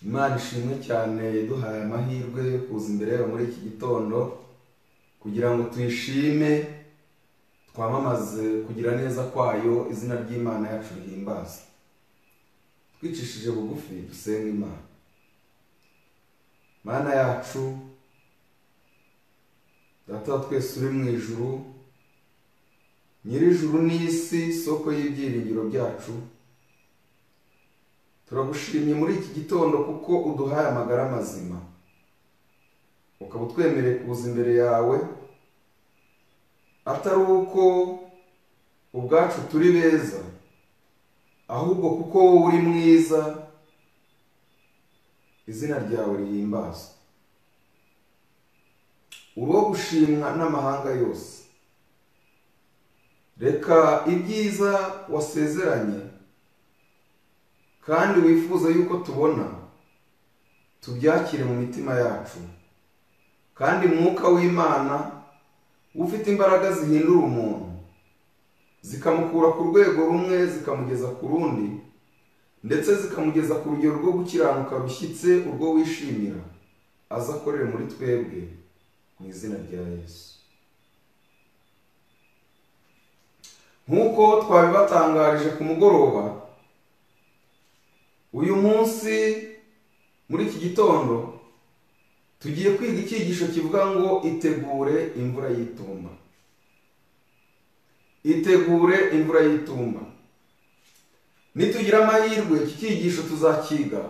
Imana ishimwe cyane yaduhaye amahirwe yo kuza imbere yayo muri iki gitondo kugira ngo tuyishime, twamamaze kugira neza kwayo, izina ry'Imana yacu rihimbaza. Twicishije bugufi dusenga Imana. Mana yacu, Data twese uri mu ijuru, nyir'ijuru n'isi, soko y'ibyiringiro byacu, turagushimye muri iki gitondo kuko uduhaye amagara mazima, ukaba utwemereye kuza imbere yawe, atari uko ubwacu turi beza, ahubwo kuko wowe uri mwiza, izina ryawe rihimbazwe. Uri uwo gushimwa n'amahanga yose. Reka ibyiza wasezeranye kandi wifuza yuko tubona tubyakire mu mitima yacu, kandi Mwuka w'Imana ufite imbaraga zihindura umuntu, zikamukura ku rwego rumwe zikamugeza ku rundi, ndetse zikamugeza ku rugero rwo gukiranuka rushyitse urwo wishimira, aza akorere muri twebwe mu izina rya Yesu. Nk'uko twabibatangarije ku mugoroba, uyu munsi muri iki gitondo tugiye kwiga icyigisho kivuga ngo itegure imvura y'itumba. Itegure imvura y'itumba. Nitugira amahirwe iki cyigisho tuzakiga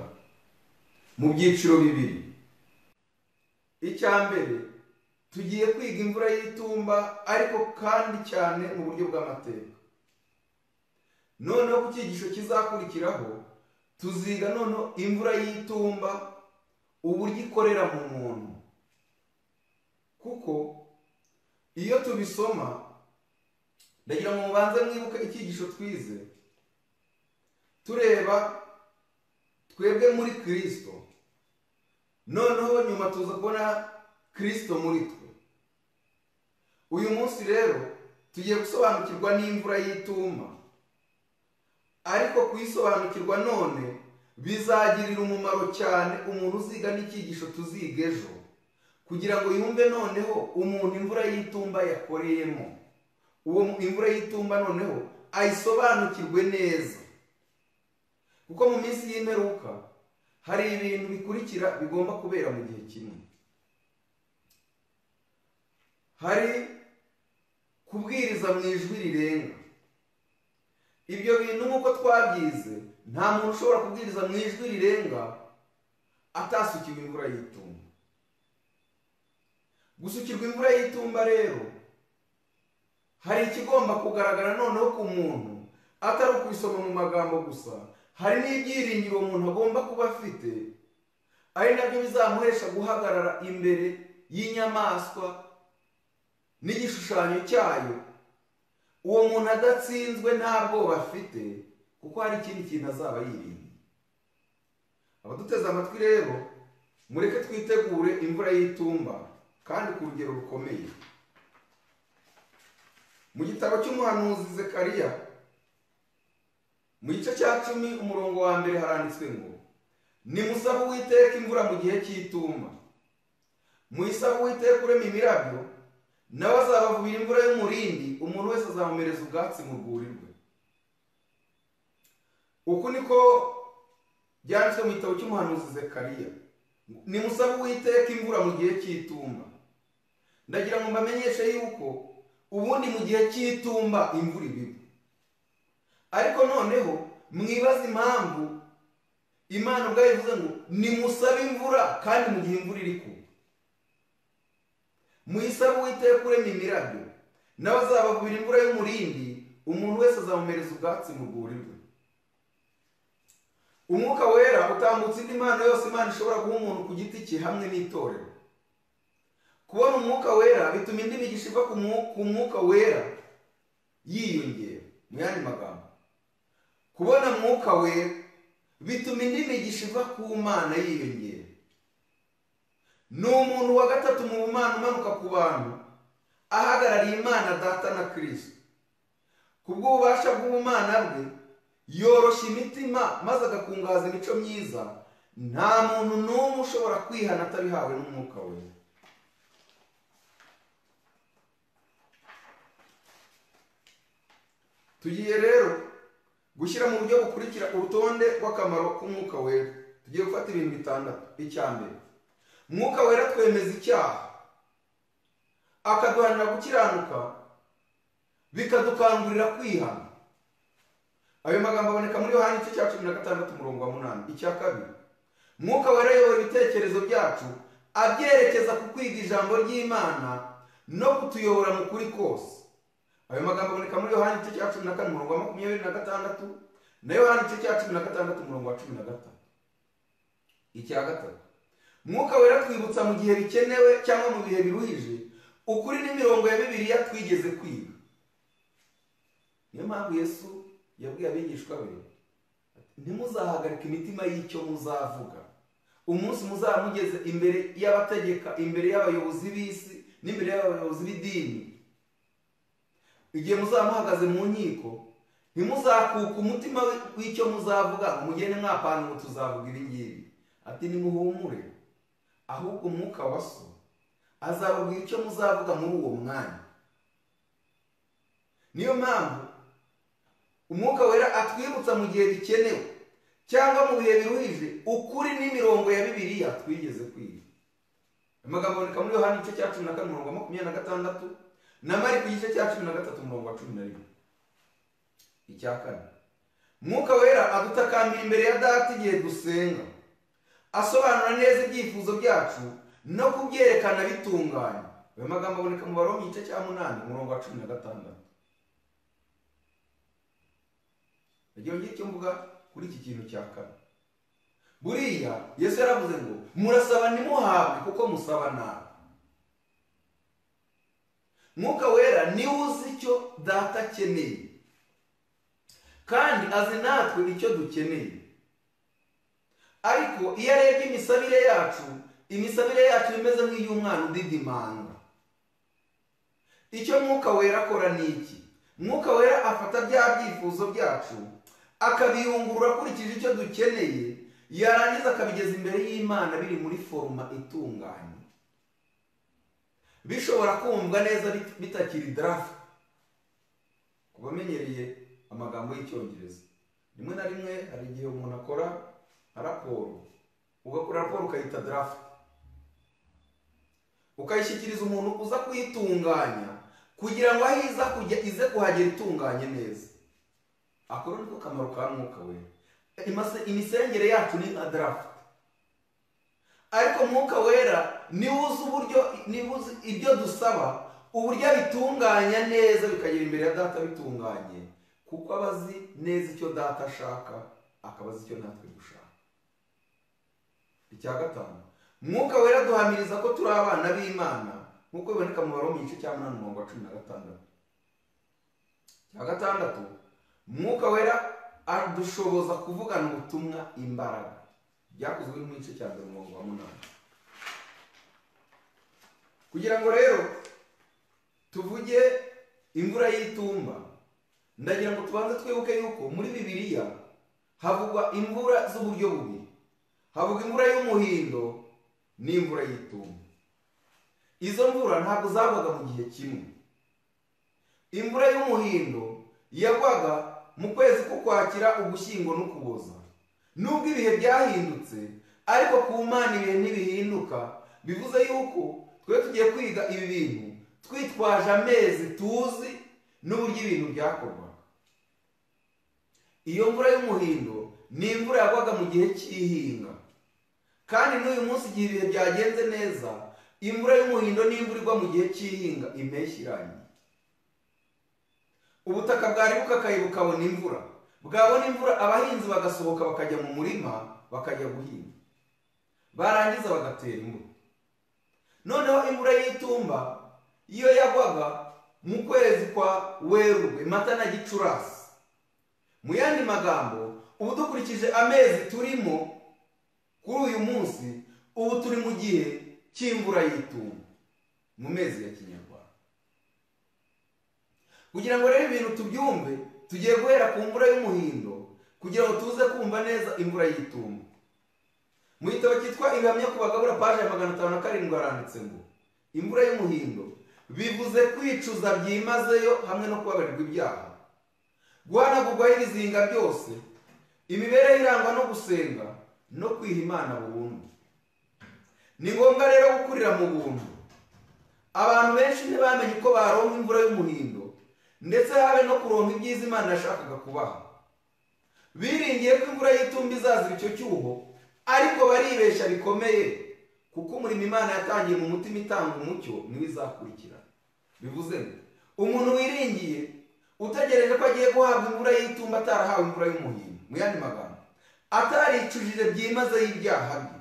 mu byiciro bibiri. Icya mbere, tugiye kwiga imvura y'itumba ariko kandi cyane mu buryo bw'amateka. Noneho ku cyigisho kizakurikiraho tuziga noneho imvura y'itumba uburyo ikorera mu muntu, kuko iyo tubisoma, ndagira ngo mubanze mwibuke icyigisho twize tureba twebwe muri Kristo, noneho nyuma tuza kubona Kristo muri twe. Uyu munsi rero tugiye gusobanukirwa n'imvura y'itumba, ariko kuyisobanukirwa none bizagirira umumaro cyane umuntu uziga n'icyigisho tuziga ejo, kugira ngo yumve noneho umuntu imvura y'itumba yakoreyemo, uwo imvura y'itumba noneho ayisobanukirwe neza, kuko mu minsi y'imperuka hari ibintu bikurikira bigomba kubera mu gihe kimwe. Hari kubwiriza mu ijwi rirenga. Ibyo bintu nk'uko twabyize, nta muntu ushobora kubwiriza mu ijwi rirenga atasukiwe imvura y'itumba. Gusukirwa imvura y'itumba rero hari ikigomba kugaragara noneho ku muntu, atari ukubisoma mu magambo gusa, hari n'ibyiringiro umuntu agomba kuba afite, ari nabyo bizamuhesha guhagarara imbere y'inyamaswa n'igishushanyo cyayo. Uwo muntu adatsinzwe nta bwoba afite, kuko hari ikindi kintu azaba yirinda. Abaduteze amatwi rero, mureke twitegure imvura y'itumba kandi ku rugero rukomeye. Mu gitabo cy'umuhanuzi Zekariya mu gice cya 10 umurongo wa mbere haranditswe ngo: nimusabe Uwiteka imvura mu gihe cy'itumba, muyisabe Uwiteka urema imirabyo, nawe azabavubira imvura y'umurindi, umuntu wese azamumereza ubwatsi mu rwuri rwe. Uku niko byanditswe mu gitabo cy'umuhanuzi Zekariya. Nimusabe Uwiteka imvura mu gihe cy'itumba. Ndagira ngo mbamenyeshe yuko ubundi mu gihe cy'itumba imvura ibiba, ariko noneho mwibaze impamvu Imana ubwayo ivuze ngo nimusabe imvura kandi mu gihe imvura iri kugwa. Muyisabe Uwiteka urema imirabyo, nawe azabavubira imvura y'umurindi, umuntu wese azamumereza ubwatsi mu rwuri rwe. Umwuka wera utambutse indi mpano yose Imana ishobora guha umuntu ku giti cye hamwe n'itorero. Kubona Umwuka wera bituma indi migisha iva ku Mwuka wera yiyongera. Mu yandi magambo, kubona Mwuka wera bituma indi migisha iva ku Mana yiyongera. Ni umuntu wa gatatu mu Mana umanuka ku bantu, ahagarariye Imana Data na Kristo. Kubw'ububasha bw'ubumana bwe yoroshya imitima maze agakungahaza imico myiza, Nta muntu n'umwe ushobora kwihana atabihawe n'Umwuka Wera. Tugiye rero gushyira mu buryo bukurikira urutonde rw'akamaro k'Umwuka Wera. Tugiye gufata ibintu bitandatu. Icya mbere, Mwuka Wera twemeza icyaha, akaduhanira gukiranuka, bikadukangurira kwihana. Ayo magambo aboneka muri Yohana igice cya 16 umurongo wa 8. Icya kabiri, Mwuka Wera ayobora ibitekerezo byacu abyerekeza ku kwiga ijambo ry'Imana no kutuyobora mu kuri kose. Ayo magambo aboneka muri Yohana igice cya 14 umurongo wa 26 na Yohana igice cya 16 umurongo wa 13. Icya gatatu, Mwuka Wera twibutsa mu gihe bikenewe cyangwa mu bihe biruhije ukuri n'imirongo ya Bibiliya twigeze kwiga. Niyo mpamvu Yesu yabwiye abigishwa be, ntimuzahagarika imitima y'icyo muzavuga. Umunsi muzaba mugeze imbere y'abategeka, imbere y'abayobozi b'isi n'imbere y'abayobozi b'idini, igihe muzaba muhagaze mu nkiko, ntimuzakuka umutima w'icyo muzavuga ngo mugende mwapanga ngo tuzavuga ibi ngibi. Ati nimuhumure, ahubwo Umwuka wa So azababwira icyo muzavuga muri uwo mwanya. Niyo mpamvu Umwuka Wera atwibutsa mu gihe bikenewe cyangwa mu bihe biruhije ukuri n'imirongo ya Bibiliya twigeze kwiga. Amagambo aboneka muri Yohana igice cya 14 umurongo wa 26 na Mariko igice cya 13 umurongo wa 11. Icya kane, Mwuka Wera adutakambira imbere ya Data igihe dusenga, asobanura neza ibyifuzo byacu no kubyerekana bitunganye. Ayo magambo aboneka mu Baroma igice cya 8 umurongo wa 16. Nagiye ngira icyo mvuga kuri iki kintu cya kane. Buriya Yesu yaravuze ngo murasaba ntimuhabwe kuko musaba nabi. Mwuka Wera niwe uzi icyo Data akeneye, kandi azi natwe icyo dukeneye. Ariko iyo arebye imisabire yacu, imisabire yacu imeze nk'iy'umwana udidimanga. Icyo Mwuka Wera akora ni iki? Mwuka Wera afata bya byifuzo byacu akabiyungurura akurikije icyo dukeneye, yarangiza akabigeza imbere y'Imana biri muri foruma itunganye, bishobora kumvwa neza bitakiri draft. Ku bamenyereye amagambo y'Icyongereza, rimwe na rimwe hari igihe umuntu akora raporo, ugakora raporo ukayita draft, ukayishyikiriza umuntu uza kuyitunganya kugira ngo aho iza kujya ize kuhagera itunganye neza. Ako niko kamaro ka Mwuka Wera. Imisengere yacu ni nka draft, ariko Mwuka Wera niwe uzi uburyo, niwe uzi ibyo dusaba, uburyo abitunganya neza bikagera imbere ya Data bitunganye, kuko aba azi neza icyo Data ashaka, akaba azi icyo natwe dushaka. Icya gatanu, Mwuka Wera duhamiriza ko turi abana b'Imana nk'uko biboneka mu Baroma igice cya 8 umurongo wa 16. Icya gatandatu, Mwuka Wera adushoboza kuvugana ubutumwa imbaraga. Byakozwe mu gice cya 1 umurongo wa 8. Kugira ngo rero tuvuge imvura y'itumba, ndagira ngo tubanze twibuke yuko muri Bibiliya havugwa imvura z'uburyo bubiri. Havuga imvura y'umuhindo n'imvura y'itumba. Izo mvura ntabwo zagwaga mu gihe kimwe. Imvura y'umuhindo yagwaga mu kwezi k'Ukwakira, Ugushyingo n'Ukuboza. Nubwo ibihe byahindutse, ariko ku Mana ibihe ntibihinduka. Bivuze yuko twe tugiye kwiga ibi bintu twitwaje amezi tuzi n'uburyo ibintu byakorwaga. Iyo mvura y'umuhindo ni imvura yagwaga mu gihe cy'ihinga, kandi n'uyu munsi igihe ibihe byagenze neza, imvura y'umuhindo ni imvura igwa mu gihe cy'ihinga, impeshyi irangiye. Ubutaka bwari bukakaye bukabona imvura, bwabona imvura abahinzi bagasohoka bakajya mu murima bakajya guhinga, barangiza bagatera imbuto. Noneho imvura y'itumba iyo yagwaga mu kwezi kwa Werurwe, Mata na Gicurasi. Mu yandi magambo, ubu dukurikije amezi turimo kuri uyu munsi, ubu turi mu gihe cy'imvura y'itumba mu mezi ya Kinyarwanda. Kugira ngo rero ibintu tubyumve, tugiye guhera ku mvura y'umuhindo kugira ngo tuze kumva neza imvura y'itumba. Mu gitabo cyitwa Ibihamya ku Bagabura paje ya 507 haranditse ngo imvura y'umuhindo bivuze kwicuza byimazeyo hamwe no kubabarirwa ibyaha, guhanagurwaho ibizinga byose, imibereho irangwa no gusenga no kwiha Imana burundu. Ni ngombwa rero gukurira mu buntu. Abantu benshi ntibamenye uko baronka imvura y'umuhindo, ndetse habe no kuronka ibyiza Imana yashakaga kubaha. Biringiye ko imvura y'itumba izaziba icyo cyuho, ariko baribeshya bikomeye, kuko umurimo Imana yatangiye mu mutima itanga umucyo niwe izakurikira. Bivuze ngo umuntu wiringiye utegereje ko agiye guhabwa imvura y'itumba atarahawe imvura y'umuhindo, mu yandi magambo ataricujije byimazeyo ibyaha bye,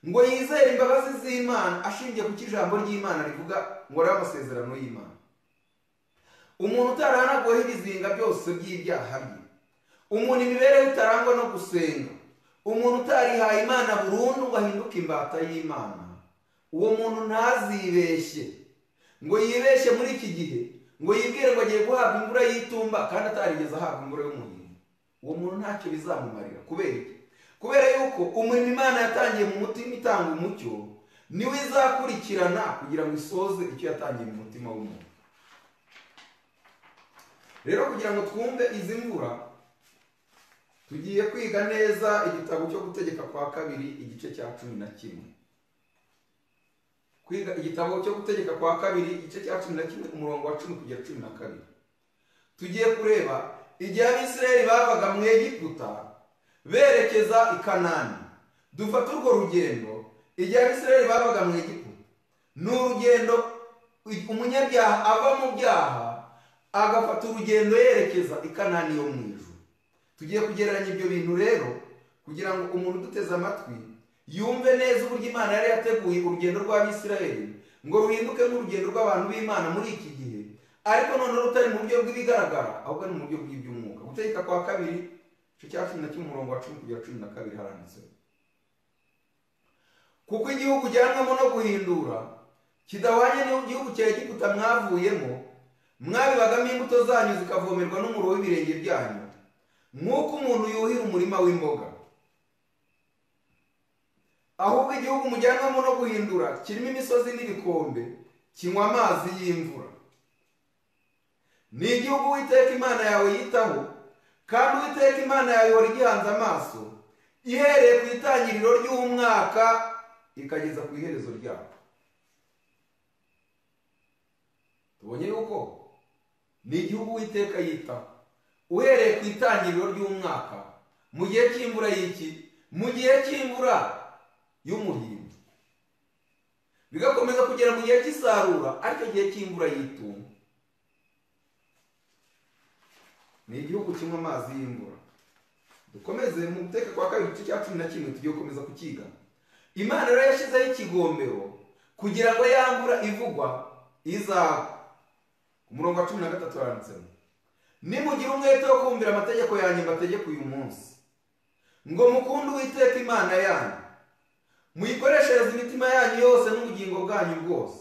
ngo yizere imbabazi z'Imana ashingiye ku ijambo ry'Imana rivuga ngo ari amasezerano y'Imana. Umuntu utarahanaguweho ibizinga byose by'ibyaha bye, umuntu imibereho itarangwa no gusenga, umuntu utarihaye Imana burundu ngo ahinduke imbata y'Imana, uwo muntu ntazibeshye ngo yibeshye muri iki gihe ngo yibwire ngo agiye guhabwa imvura y'itumba kandi atarigeze ahabwa imvura y'umuhindo. Uwo muntu ntacyo bizamumarira. Kubera iki? Kubera yuko umurimo Imana yatangiye mu mutima itanga umucyo niwe izakurikirana kugira ngo isoze icyo yatangiye mu mutima w'umuntu. Rero kugira ngo twumve izi mvura, tugiye kwiga neza igitabo cyo Gutegeka kwa Kabiri igice cya 11. Kwiga igitabo cyo Gutegeka kwa Kabiri igice cya 11 umurongo wa 10 kugera 12. Tugiye kureba igihe Abisirayeli bavaga mu Egiputa berekeza i Kanani. Dufata urwo rugendo. Igihe Abisirayeli babaga mu Egiputa, ni urugendo umunyabyaha ava mu byaha agafata urugendo yerekeza i Kanani yo mu ijuru. Tugiye kugereranya ibyo bintu rero kugira ngo umuntu uduteze amatwi yumve neza uburyo Imana yari yateguye urugendo rw'Abisirayeli ngo ruhinduke nk'urugendo rw'abantu b'Imana muri iki gihe, ariko none rutari mu buryo bw'ibigaragara ahubwo ni mu buryo bw'iby'umwuka. Gutegeka kwa Kabiri igice cya 11 umurongo wa 10 kugera 12 haranditse: kuko igihugu ujyanwamo no guhindura kidahwanye n'igihugu cya Egiputa mwavuyemo, mwabibagamo imbuto zanyu zikavomerwa n'umuro w'ibirenge byanyu, nk'uko umuntu yuhira umurima w'imboga. Ahubwo igihugu mujyanwamo no guhindura kirimo imisozi n'ibikombe, kinywa amazi y'imvura. Ni igihugu Uwiteka Imana yawe yitaho, kandi Uwiteka Imana yawe ihora igihanze amaso, ihereye ku itangiriro ry'umwaka ikageza ku iherezo ryawo. Tubonye yuko ni igihugu Uwiteka yitaho uhereye ku itangiriro ry'umwaka, mu gihe cy'imvura y'iki, mu gihe cy'imvura y'umuhindo, bigakomeza kugera mu gihe cy'isarura, aricyo gihe cy'imvura y'itumba. Ni igihugu kinywa amazi y'imvura. Dukomeze mu Guteka kwa Kabiri igice cya 11, tugiye gukomeza kukiga. Imana rero yashyizeho ikigombero kugira ngo ya mvura ivugwa izagwa. Ku murongo wa 13 haranditsemo: nimugira umwete wo kumvira amategeko yanjye mbategeka uyu munsi, ngo mukunde Uwiteka Imana yanyu, muyikoreshereze imitima yanyu yose n'ubugingo bwanyu bwose,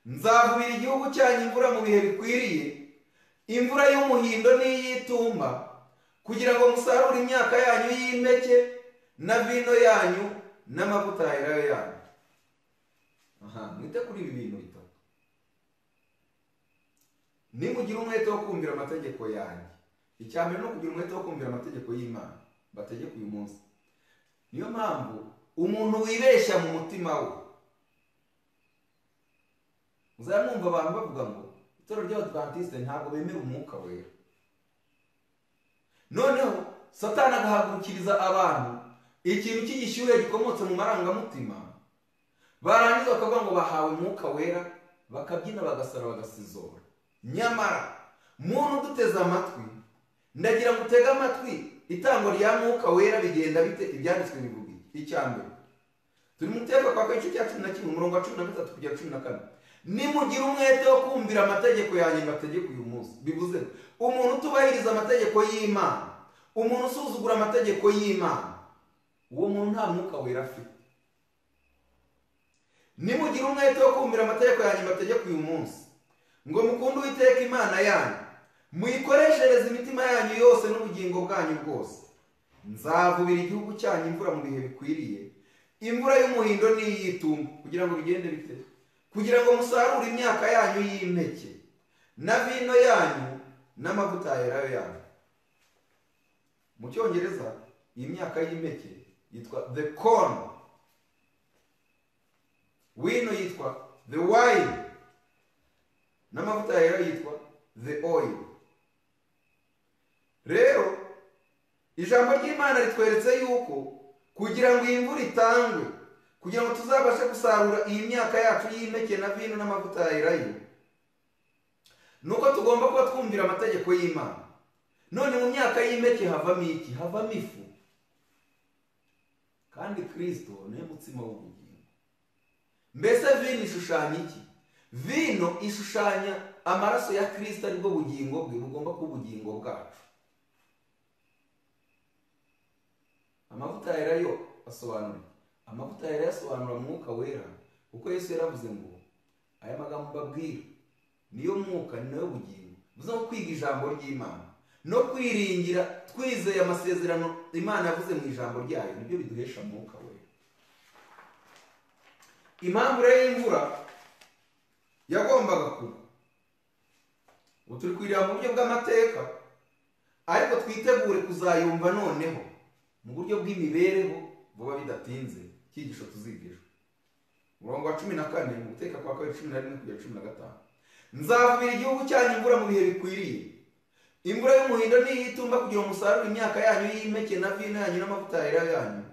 nzavubira igihugu cyanyu imvura mu bihe bikwiriye, imvura y'umuhindo n'iy'itumba, kugira ngo musarure imyaka yanyu y'impeke na vino yanyu n'amavuta ya elayo yanyu. Aha, mwite kuri ibi bintu bitatu. Nimugira umwete wo kumvira amategeko yanjye. Icya mbere ni ukugira umwete wo kumvira amategeko y'Imana bategeka uyu munsi. Niyo mpamvu umuntu wibeshya mu mutima we, muzamwumva abantu bavuga ngo itorero ry'Abadventiste ntabwo bemera umwuka wera. Noneho Satani agahagurukiriza abantu ikintu cy'igishyuhe gikomotse mu marangamutima, barangiza bakavuga ngo bahawe umwuka wera, bakabyina bagasara bagasizora. Nyamara muntu uduteze amatwi, ndagira ngo utege amatwi itangwa rya mwuka wera bigenda bite, ibyanditswe bivuga iki? Icya mbere turi mu Guteka kwa Kabiri igice cya 11 umurongo wa 13 kugera 14. Nimugira umwete wo kumvira amategeko yanjye mbategeka uyu munsi. Bivuze umuntu utubahiriza amategeko y'Imana, umuntu usuzugura amategeko y'Imana, uwo muntu nta mwuka wera afite. Nimugira umwete wo kumvira amategeko yanjye mbategeka uyu munsi, ngo mukunde Uwiteka Imana yanyu, muyikoreshereze imitima yanyu yose n'ubugingo bwanyu bwose. Nzavubira igihugu cyanyu imvura mu bihe bikwiriye, imvura y'umuhindo n'iy'itumba, kugira ngo bigende bite? Kugira ngo musarure imyaka yanyu y'impeke na vino yanyu n'amavuta ya elayo yanyu. Mu Cyongereza iyi myaka y'impeke yitwa the corn, wino yitwa the wine, n'amavuta ya elayo yitwa the oil. Rero ijambo ry'Imana ritweretse yuko kugira ngo iyi mvura itangwe, kugira ngo tuzabashe gusarura iyi myaka yacu y'impeke na vino n'amavuta ya elayo, nuko tugomba kuba twumvira amategeko y'Imana. None mu myaka y'impeke havamo iki? Havamo ifu. Kandi Kristo niwe mutsima w'ubugingo. Mbese vino ishushanya iki? Vino ishushanya amaraso ya Kristo, aribwo bugingo bwe bugomba kuba ubugingo bwacu. Amavuta ya elayo asobanura, amavuta ya elayo asobanura Mwuka Wera, kuko Yesu yaravuze ngo aya magambo mbabwira niyo mwuka, ni nayo bugingo. Bivuze ngo kwiga ijambo ry'Imana no kwiringira twizeye amasezerano Imana yavuze mu ijambo ryayo nibyo biduhesha Mwuka Wera. Impamvu rero y'imvura yagombaga kuba, ubu turi kwirira mu buryo bw'amateka, ariko twitegure kuzayumva noneho mu buryo bw'imibereho vuba bidatinze, cyigisho tuzigishwa. Umurongo wa 14 mu Guteka kwa kabiri 11 kugera 15. Nzavubira igihugu cyanyu imvura mu bihe bikwiriye, imvura y'umuhindo n'iy'itumba, kugira ngo musarure imyaka yanyu y'impeke na vino yanyu n'amavuta ya elayo yanyu.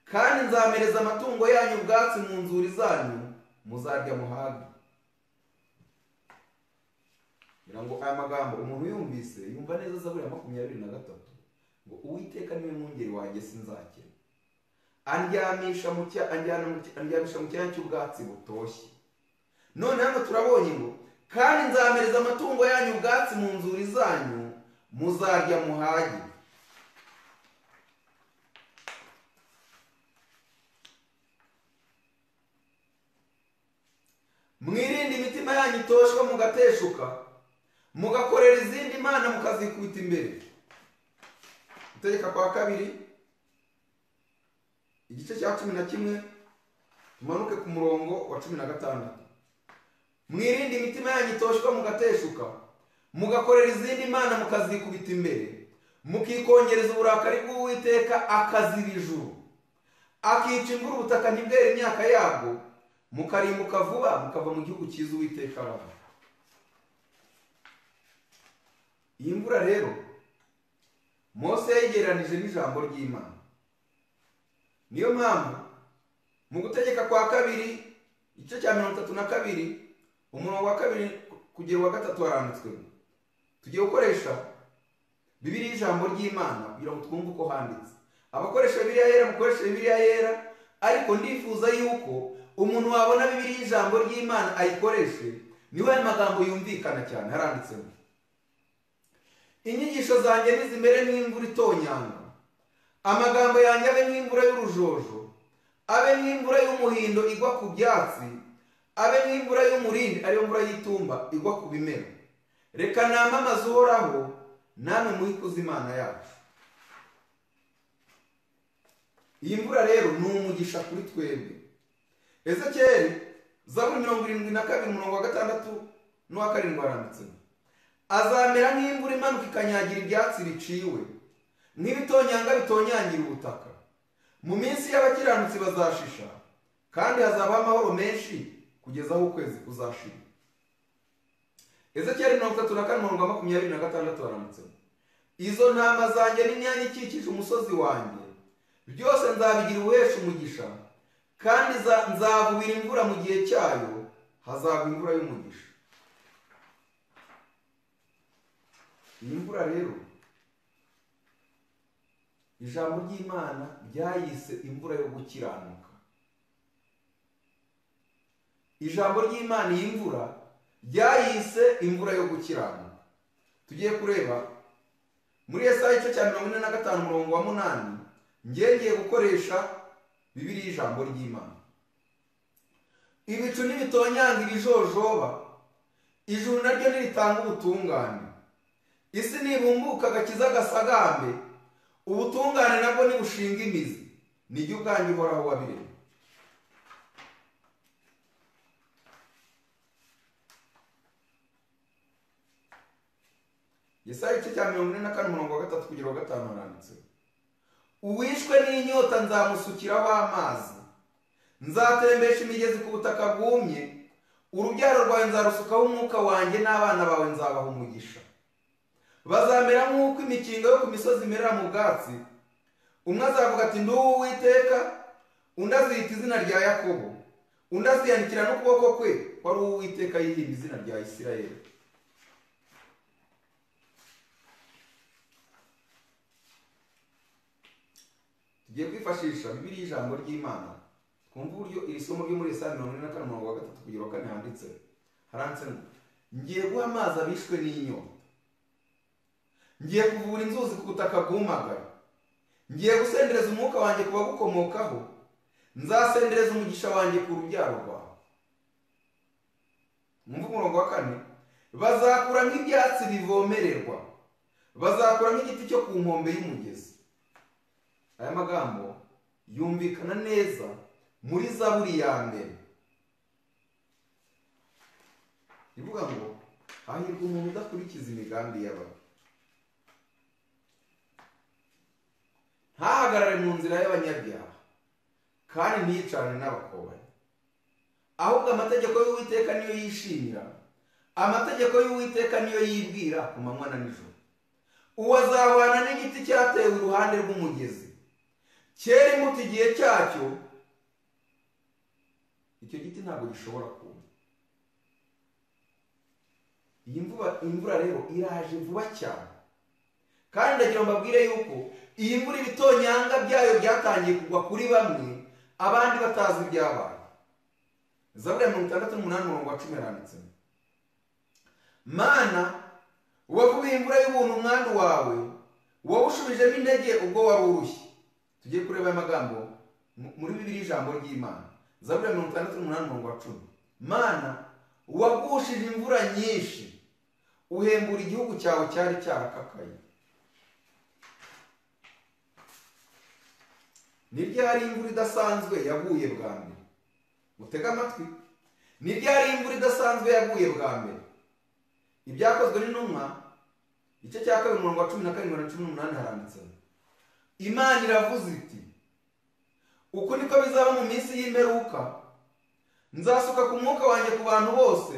Kandi nzamereza amatungo yanyu ubwatsi mu nzuri zanyu, muzarya muhage. Kugira ngo aya magambo umuntu yumvise yumva neza Zaburi ya 23 ngo Uwiteka niwe mwungeri wanjye sinzakena, andyamisha mu cyanya cy'ubwatsi butoshye. None hano turabonye ngo kandi nzamereza amatungo yanyu ubwatsi mu nzuri zanyu, muzarya muhage. Mwirinde imitima yanyu itoshwa mugateshuka, mugakorera izindi mana mukazikubita imbere. Gutegeka kwa kabiri igice cya 11 tumanuke ku murongo wa 16. Mwirinde imitima yanyu itoshwa mugateshuka, mugakorera izindi mana mukazikubita imbere, mukikongereza uburakari bw'Uwiteka akaziba ijuru, akica imvura ubutaka ntibwere imyaka yabwo, mukarimbuka vuba mukava mu gihugu cyiza Uwiteka abaha. Iyi mvura rero Mose yayigereranije n'ijambo ry'Imana. Niyo mpamvu mu Gutegeka kwa kabiri igice cya 32 umurongo wa 2 kugera wa 3 haranditswe. Tugiye gukoresha Bibiliya ijambo ry'Imana kugira ngo twumve uko handitse. Abakoresha Bibiliya yera mukoresha Bibiliya yera, ariko ndifuza yuko umuntu wabona Bibiliya ijambo ry'Imana ayikoreshe, niwe aya magambo yumvikana cyane. Haranditsemo: inyigisho zanjye nizimere nk'imvura itonyanga, amagambo yanjye abe nk'imvura y'urujojo, abe nk'imvura y'umuhindo igwa ku byatsi, abe nk'imvura y'umurindi ariyo mvura y'itumba igwa ku bimera. Reka namamaze Uhoraho, namwe muhikuze Imana yacu. Iyi mvura rero ni umugisha kuri twebwe. Ezekiyeli Zaburi 72 umurongo wa 6 n'uwa 7 haranditse: azamera nk'imvura imanuka ikanyagira ibyatsi biciwe, nk'ibitonyanga bitonyangira ubutaka. Mu minsi y'abakiranutsi bazashisha, kandi hazabaho amahoro menshi kugeza aho ukwezi kuzashira. Ezekiyeli 34 umurongo wa 26 haranditse: izo ntama zanjye n'imyanya ikikije umusozi wanjye byose nzabigira ubuhesha umugisha, kandi nzavubira imvura mu gihe cyayo, hazagwa imvura y'umugisha. Iyi mvura rero ijambo ry'Imana ryayise imvura yo gukiranuka. Ijambo ry'Imana iyi mvura ryayise imvura yo gukiranuka. Tugiye kureba muri Yesaya igice cya 45 umurongo wa 8. Ngiye gukoresha Bibiliya ijambo ry'Imana. Ibicu n'ibitonyanga ibijojoba, ijuru naryo niritanga ubutungane, isi nibumbuka agakiza gasagambe, Ubutungane nabwo nibushinga imizi, nijye ubwanjye Uhoraho wabiremye. Yesaya igice cya 44 umurongo wa 3 kugera wa 5 haranditse: Uwishwe n'inyota nzamusukiraho amazi, nzatembesha imigezi ku butaka bwumye, urubyaro rwawe nzarusukaho umwuka wanjye, n'abana bawe nzabaha umugisha. Bazamera nk'uko imikingo yo ku misozi imerera mu bwatsi. Umwe azavuga ati ndi uw'Uwiteka, undi aziyita izina rya Yakobo, undi aziyandikira n'ukuboko kwe ko ari uw'Uwiteka yihimba izina rya Isirayeli. Tugiye kwifashisha Bibiliya ijambo ry'Imana twumva uburyo iri somo ryo muri Yesaya 44 umurongo wa 3 kugera wa 4 handitse. Haranditse ngo: ngiye guha amazi abishwe n'inyota, ngiye kuvura inzuzi ku butaka bwumagaye, ngiye gusendereza umwuka wanjye ku bagukomokaho, nzasendereza umugisha wanjye ku rubyaro rwawe. Mwumve umurongo wa 4: bazakura nk'ibyatsi bivomererwa, bazakura nk'igiti cyo ku nkombe y'umugezi. Aya magambo yumvikana neza muri Zaburi ya 1 ivuga ngo: hahirwa umuntu udakurikiza imigambi y'ababi, ntahagarare mu nzira y'abanyabyaha, kandi ntiyicarane n'abakobanyi. Ahubwo amategeko y'Uwiteka niyo yishimira, amategeko y'Uwiteka niyo yibwira ku manywa na nijoro. Uwo azahwana n'igiti cyatewe iruhande rw'umugezi, cyera imbuto igihe cyacyo, icyo giti ntabwo gishobora kuma. Iyi imvura rero iraje vuba cyane, kandi ndagira mbabwire yuko iyi mvura ibitonyanga byayo byatangiye kugwa kuri bamwe, abandi batazi ibyabaye. Zaburi ya 68 umurongo wa 10 haranditse: Mana, wavubiye imvura y'ubuntu umwandu wawe, wawushubijemo intege ubwo wari urushye. Tugiye kureba aya magambo muri Bibiliya ijambo ry'Imana. Zaburi ya 68 umurongo wa 10: Mana, wagushije imvura nyinshi, uhembura igihugu cyawe cyari cyarakakaye. Ni ryari imvura idasanzwe yaguye bwa mbere? Mutege amatwi. Ni ryari imvura idasanzwe yaguye bwa mbere? Ibyakozwe n'intumwa igice cya 2 umurongo wa 17 na 18 haranditse: Imana iravuze iti: uku niko bizaba mu minsi y'imperuka, nzasuka ku mwuka wanjye ku bantu bose,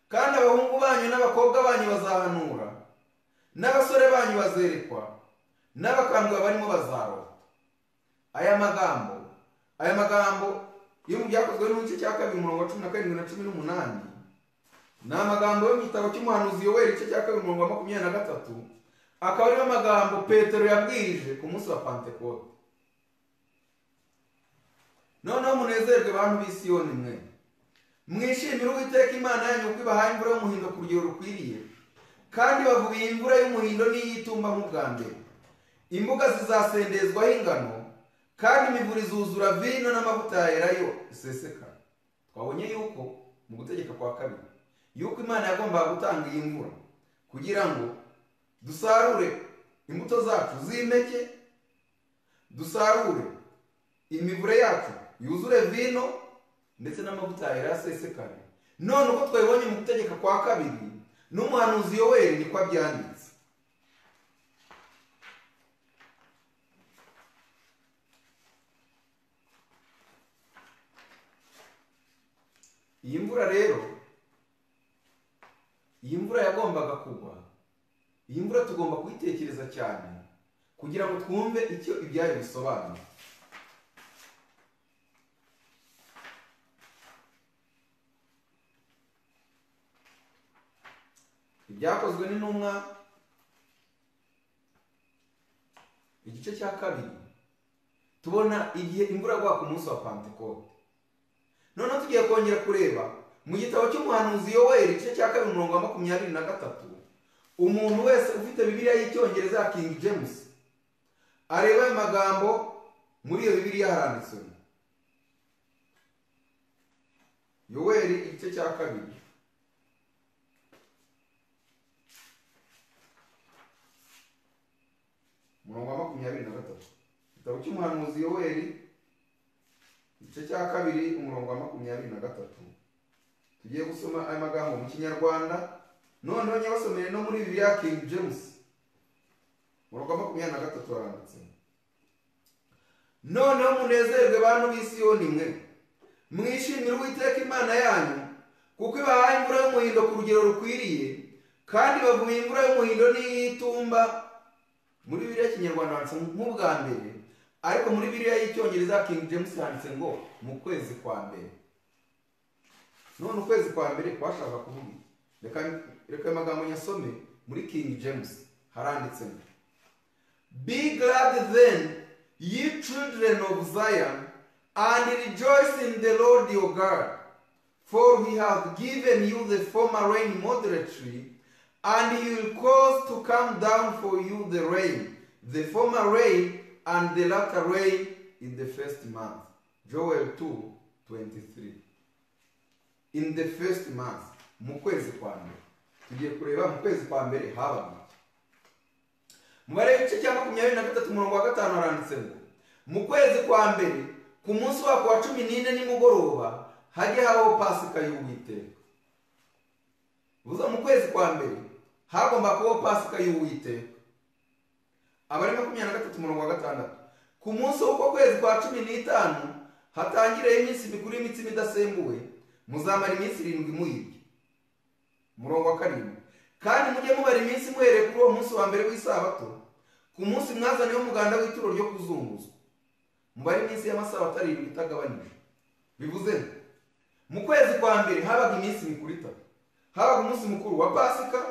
kandi abahungu banyu n'abakobwa banyu bazahanura, n'abasore banyu bazerekwa, n'abakambwe barimo bazarota. Aya magambo yo mu byakozwe n'igice cya 2 umurongo wa 17 na 18 ni amagambo yo mu gitabo cy'umuhanuzi Yoweri igice cya 2 umurongo wa 23, akaba ariyo magambo Petero yabwirije ku munsi wa Pentekote. Noneho munezerwe bantu b'i Siyoni mwe, mwishimire Uwiteka Imana yanyu kuko ibahaye imvura y'umuhindo ku rugero rukwiriye, kandi bavubiye imvura y'umuhindo n'iy'itumba nk'ubwa mbere. Imbuga zizasendezwaho ingano, kandi imivure izuzura vino n'amavuta ya elayo iseseka. Twabonye yuko mu gutegeka kwa kabiri yuko Imana yagombaga gutanga iyi mvura kugira ngo dusarure imbuto zacu z'impeke, dusarure imivure yacu yuzure vino ndetse n'amavuta ya elayo asesekare. None uko twabibonye mu gutegeka kwa kabiri n'umuhanuzi Yoweri niko abyanditse. Iyi mvura rero, iyi mvura yagombaga kugwa, iyi mvura tugomba kuyitekereza cyane kugira ngo twumve icyo ibyayo bisobanura. Ibyakozwe n'intumwa igice cya 2 tubona igihe imvura yagwa ku munsi wa Pentekote. Noneho tugiye kongera kureba mu gitabo cy'umuhanuzi Yoweri igice cya 2 umurongo wa 23. Umuntu wese ufite Bibiliya y'Icyongereza ya King James areba ayo magambo muri iyo Bibiliya haranditse. Yoweri igice cya 2 Umurongo wa 23. Igitabo cy'umuhanuzi Yoweri igice cya 2 umurongo wa 23. Tugiye gusoma aya magambo mu Kinyarwanda, noneho nyabasomere no muri Bibiliya King James. Umurongo wa 23 waranditse: Noneho munezerwe bantu b'i Siyoni mwe, mwishimire Uwiteka Imana yanyu, kuko ibahaye imvura y'umuhindo ku rugero rukwiriye, kandi bavuye imvura y'umuhindo n'iy'itumba. Muri Bibiliya y'Ikinyarwanda handitse nk'ubwa mbere, ariko muri Bibiliya y'Icyongereza King James handitse ngo mu kwezi kwa mbere. None ukwezi kwa mbere kwashaka kuvuga iki? Reka ayo magambo nyasome muri King James. Haranditse ngo: Be glad then, ye children of Zion, and rejoice in the Lord your God, for he hath given you the former rain moderately, and he will cause to come down for you the rain, the former rain and the latter rain in the first month. Joel 2:23. In the first month, mu kwezi kwa mbere. Tugiye kureba mu kwezi kwa mbere habaga iki. Mubare w'igice cya 23 umurongo wa 5 haranditse ngo: Mu kwezi kwa mbere ku munsi wako wa 14 nimugoroba hajye habaho Pasika y'Uwiteka. Buza mu kwezi kwa mbere hagomba kubaho Pasika y'Uwiteka. Abari 23 umurongo wa 6. Ku munsi w'uko kwezi kwa 15 hatangireho iminsi mikuru y'imitsima idasembuwe, muzamara iminsi 7 muyirya. Umurongo wa 7. Kandi mujye mubara iminsi muhereye kuri uwo munsi wa mbere w'isabato, ku munsi mwazaniyeho umuganda w'ituro ryo kuzunguzwa. Mubare iminsi y'amasabato 7 itagabanije. Bivuze mu kwezi kwa mbere habaga iminsi mikuru itatu. Habaga umunsi mukuru wa Pasika,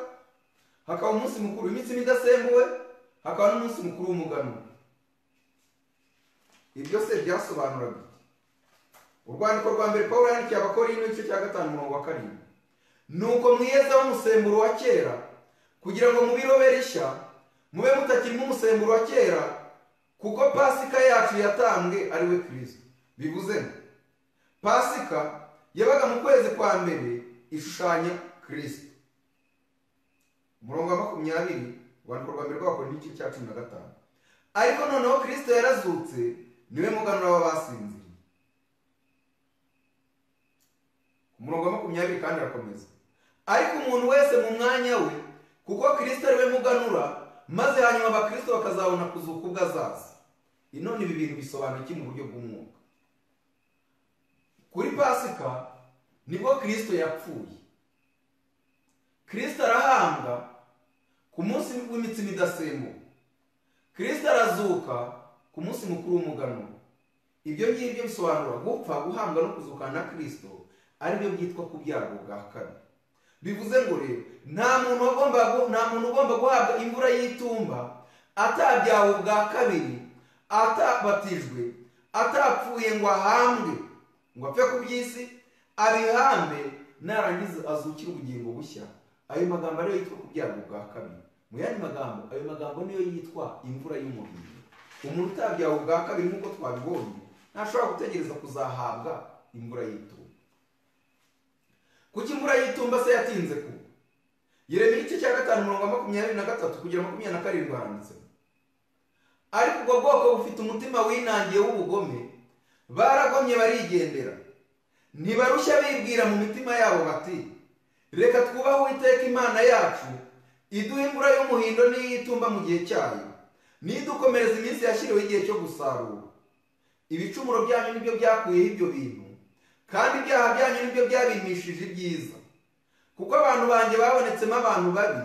hakaba umunsi mukuru w'imitsima idasembuwe, hakaba n'umunsi mukuru w'umuganura. Ibyo se byasobanuraga iki? Urwandiko rwa mbere Pawulo yandikiye Abakorinto igice cya 5 umurongo wa 7. Nuko mwiyezaho umusemburo wa kera, kugira ngo mubirobe rishya, mube mutakirimo umusemburo wa kera, kuko Pasika yacu yatambwe ari we Kristo. Bivuze Pasika yabaga mu kwezi kwa mbere ishushanya Kristo. Umurongo wa 20, urwandiko rwa mbere rw'Abakorinto igice cya 15. Ariko noneho Kristo yarazutse, niwe muganura w'abasinziriye. Umurongo wa 20 kandi arakomeza: Ariko umuntu wese mu mwanya we, kuko Kristo ari we muganura, maze hanyuma abakristo bakazabona kuzuka ubwo azaza. Inone ibi bintu bisobanura iki mu buryo bw'umwuka? Kuri Pasika nibwo Kristo yapfuye. Kristo arahambwa ku munsi w'imitsima idasembuwe. Kristo arazuka ku munsi mukuru w'umuganura. Ibyo ngibyo bisobanura gupfa, guhambwa no kuzukana na Kristo, aribyo byitwa kubyarwa bwa kabiri. Bivuze ngo rero nta muntu ugomba guhabwa imvura y'itumba atabyawe bwa kabiri, atabatijwe, atapfuye ngo ahambwe, ngo apfe ku by'isi, abihambe, narangiza azukire ubugingo bushya. Ayo magambo ariyo yitwa kubyarwa bwa kabiri. Mu yandi magambo, ayo magambo niyo yitwa imvura y'umuhindo. Umuntu utabyawe bwa kabiri nk'uko twabibonye ntashobora gutegereza kuzahabwa imvura y'itumba. Kuki imvura y'itumba se yatinze kugwa? Yeremiya igice cya 5 umurongo wa 23 kugera 27 handitse: Ariko ubwo bwoko bufite umutima winangiye w'ubugome, baragomye barigendera, ntibarushya bibwira mu mitima yabo bati: Reka twubahe Uwiteka Imana yacu, iduhe imvura y'umuhindo n'iy'itumba mu gihe cyayo, nidukomereza iminsi yashyiriweho igihe cyo gusarura. Ibicumuro byanyu nibyo byakuyeho ibyo bintu, kandi ibyaha byanyu nibyo byabimishije ibyiza. Kuko abantu banjye babonetsemo abantu babi,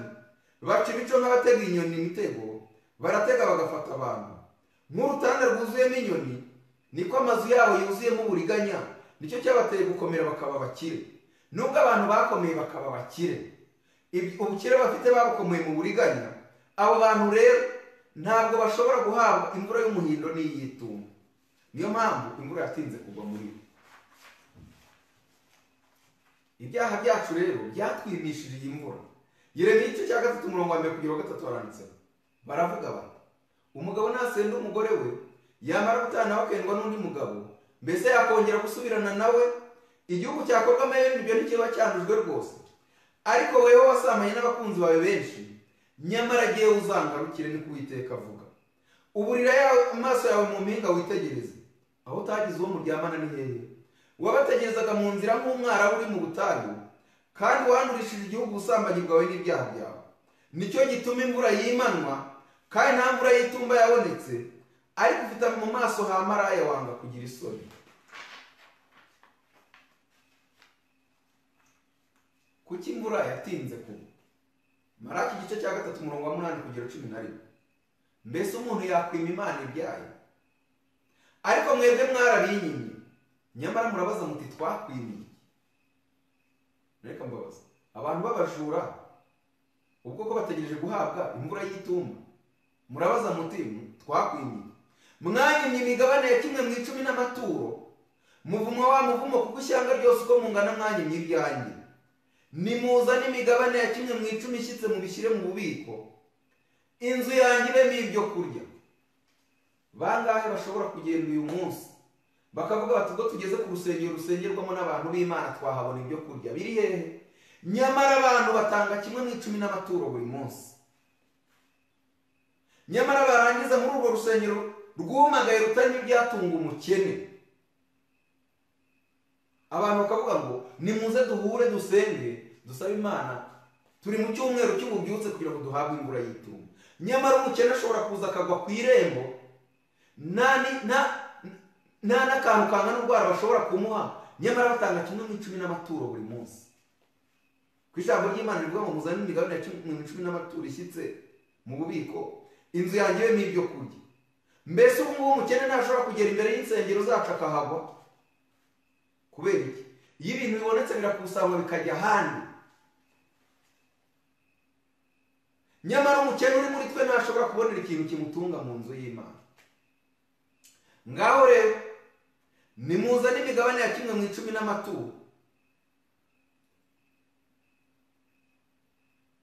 baca ibico nk'abatega inyoni imitego, baratega bagafata abantu. Nk'urutanda rwuzuyemo inyoni, niko amazu yabo yuzuyemo uburiganya, nicyo cyabateye gukomera bakaba bakire. Nubwo abantu bakomeye bakaba bakire, ubukire bafite babukomeye mu buriganya. Abo bantu rero ntabwo bashobora guhabwa imvura y'umuhindo n'iy'itumba. Niyo mpamvu imvura yatinze kugwa muri bo. Ibyaha byacu rero byatwimishije iyi mvura. Yeremiya igice cya 3 umurongo wa 1 kugera 3 haranditse: Baravuga bati: Umugabo nasenda umugore we, yamara gutana akendwa n'undi mugabo, mbese yakongera gusubirana nawe? Igihugu cyakorwamo ibyo ntikiba cyandujwe rwose. Ariko wewe wasamanye n'abakunzi bawe benshi, nyamara agiye uzangarukire, ni Uwiteka avuga. Uburira amaso yawe mu mpinga witegereze, aho utagize uwo muryamana ni hehe? Wabategerezaga mu nzira nk'umwarabu uri mu butayu, kandi wandurishije igihugu ubusambanyi bwawe n'ibyaha byawe. Nicyo gituma imvura yimanwa, kandi nta mvura y'itumba yabonetse, ariko ufite mu maso ha maraya wanga kugira isoni. Kuki imvura yatinze kugwa? Maraki igice cya 3 umurongo wa 8 kugera 11. Mbese umuntu yakwima Imana ibyayo? Ariko mwebwe mwarabinyimye, nyamara murabaza muti twakwimiye. Reka mbabaza, abantu b'abajura ubwo ko bategereje guhabwa imvura y'itumba, murabaza muti twakwimiye. Mwanyimye imigabane ya kimwe mu 10 n'amaturo, muvumwa wa muvumo, kuko ishyanga ryose uko mungana mwanyimye ibyanjye. Nimuzane imigabane ya kimwe mu 10 ishyitse mubishyire mu bubiko, inzu yanjye ibemo ibyo kurya. Bangahe bashobora kugenda uyu munsi bakavuga bati ubwo tugeze ku rusengero rusengerwamo n'abantu b'Imana twahabona ibyo kurya, biri hehe? Nyamara abantu batanga kimwe mu 10 n'amaturo buri munsi, nyamara barangiza muri urwo rusengero rwumagaye rutarimo ibyatunga umukene, abantu bakavuga ngo nimuze duhure dusenge dusabe Imana, turi mu cyumweru cy'ububyutse kugira ngo duhabwe imvura y'itumba. Nyamara umukene ashobora kuza akagwa ku irembo, nta n'akantu kangana n'urwara bashobora kumuha, nyamara batanga kimwe mu 10 n'amaturo buri munsi. Ku ijambo ry'Imana rivuga ngo muzane imigabane ya kimwe mu 10 n'amaturo ishyitse mu bubiko, inzu yanjye ibemo ibyo kurya. Mbese ubu ngubu umukene ntashobora kugera imbere y'insengero zacu akahagwa? Kubera iki? Iyo ibintu bibonetse birakusanywa bikajya ahandi. Nyamara umukene uri muri twe ntashobora kubonera ikintu kimutunga mu nzu y'Imana. Ngaho rero nimuzane imigabane ya kimwe mu 10 n'amaturo,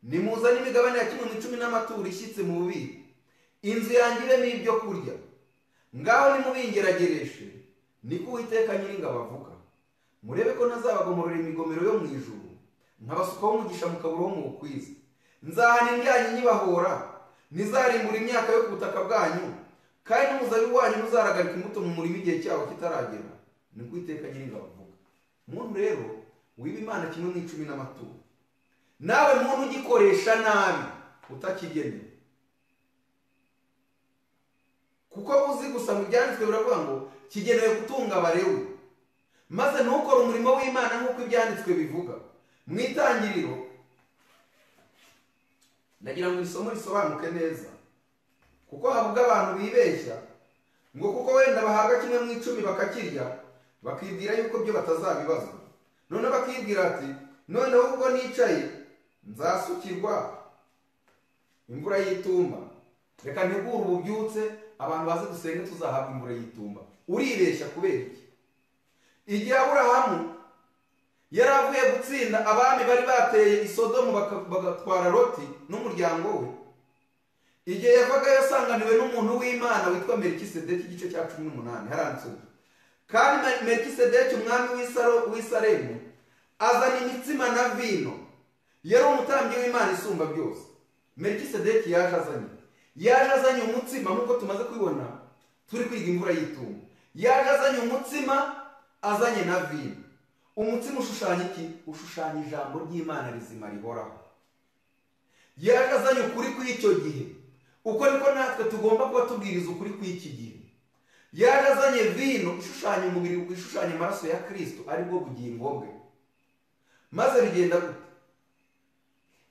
nimuzane imigabane ya kimwe mu 10 n'amaturo ishyitse mu bubiko, inzu yanjye ibemo ibyo kurya. Ngaho nimubingeragereshe, niko Uwiteka Nyiringabo avuga, murebe ko ntazabagomorora imigomero yo mu ijuru, nkabasukaho umugisha mukabura wo muwukwiza. Nzahana indyanyi nyibahora, ntizarimbura imyaka yo ku butaka bwanyu, kandi n'umuzabibu wanyu ntuzaragarika imbuto mu murima igihe cyawo kitaragera, niko Uwiteka Nyiringabo avuga. Muntu rero wiba Imana kimwe mu 10 n'amaturo, nawe muntu ugikoresha nabi utakigenewe, kuko uzi gusa mu byanditswe biravuga ngo kigenewe gutunga Abalewi, maze ntukore umurimo w'Imana nk'uko ibyanditswe bivuga. Mu itangiriro, ndagira ngo isomo risobanuke neza, kuko havuga abantu bibeshya ngo kuko wenda bahabwa kimwe mu 10 bakakirya, bakibwira yuko byo batazabibazwa. None bakibwira ati noneho ubwo nicaye nzasukirwa imvura y'itumba, reka ntegure ububyutse abantu baze dusenge tuzahabwa imvura y'itumba. Uribeshya kubera iki? Igihe Aburahamu yari avuye gutsinda abami bari bateye i Sodomu bagatwara Loti n'umuryango we, igihe yavaga yasanganiwe n'umuntu w'Imana witwa Melikisedeki, igice cya 18 haranditse, kandi Melikisedeki umwami w'i Salemu azana imitsima na vino, yari umutambyi w'Imana isumba byose. Melikisedeki yaje azanye umutsima, nk'uko tumaze kubibona turi kwiga imvura y'itumba. Yaje azanye umutsima, azanye na vino. Umutsima ushushanya iki? Ushushanya ijambo ry'Imana rizima rihoraho. Yaje azanye ukuri kw'icyo gihe, uko niko natwe tugomba kuba tubwiriza ukuri kw'iki gihe. Yaje azanye vino ishushanya umubiri, ishushanya amaraso ya Kristo, aribwo bugingo bwe. Maze bigenda gute?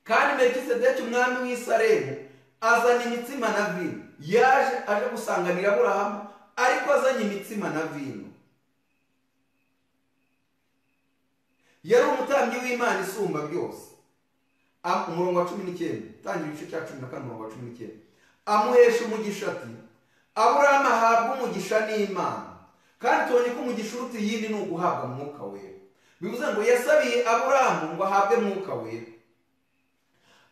Kandi Melikisedeki umwami w'i Salemu azana imitsima na vino. Yaje aje gusanganira Aburahamu, ariko azanye imitsima na vino. Yari umutambyi w'Imana isumba byose. Umurongo wa 19, tangira igice cya 14 umurongo wa 19. Amuhesha umugisha ati Aburahamu ahabwa umugisha n'Imana. Kandi tubonye ko umugisha uruta iyindi ni uguhabwa Mwuka Wera. Bivuze ngo yasabiye Aburahamu ngo ahabwe Mwuka Wera.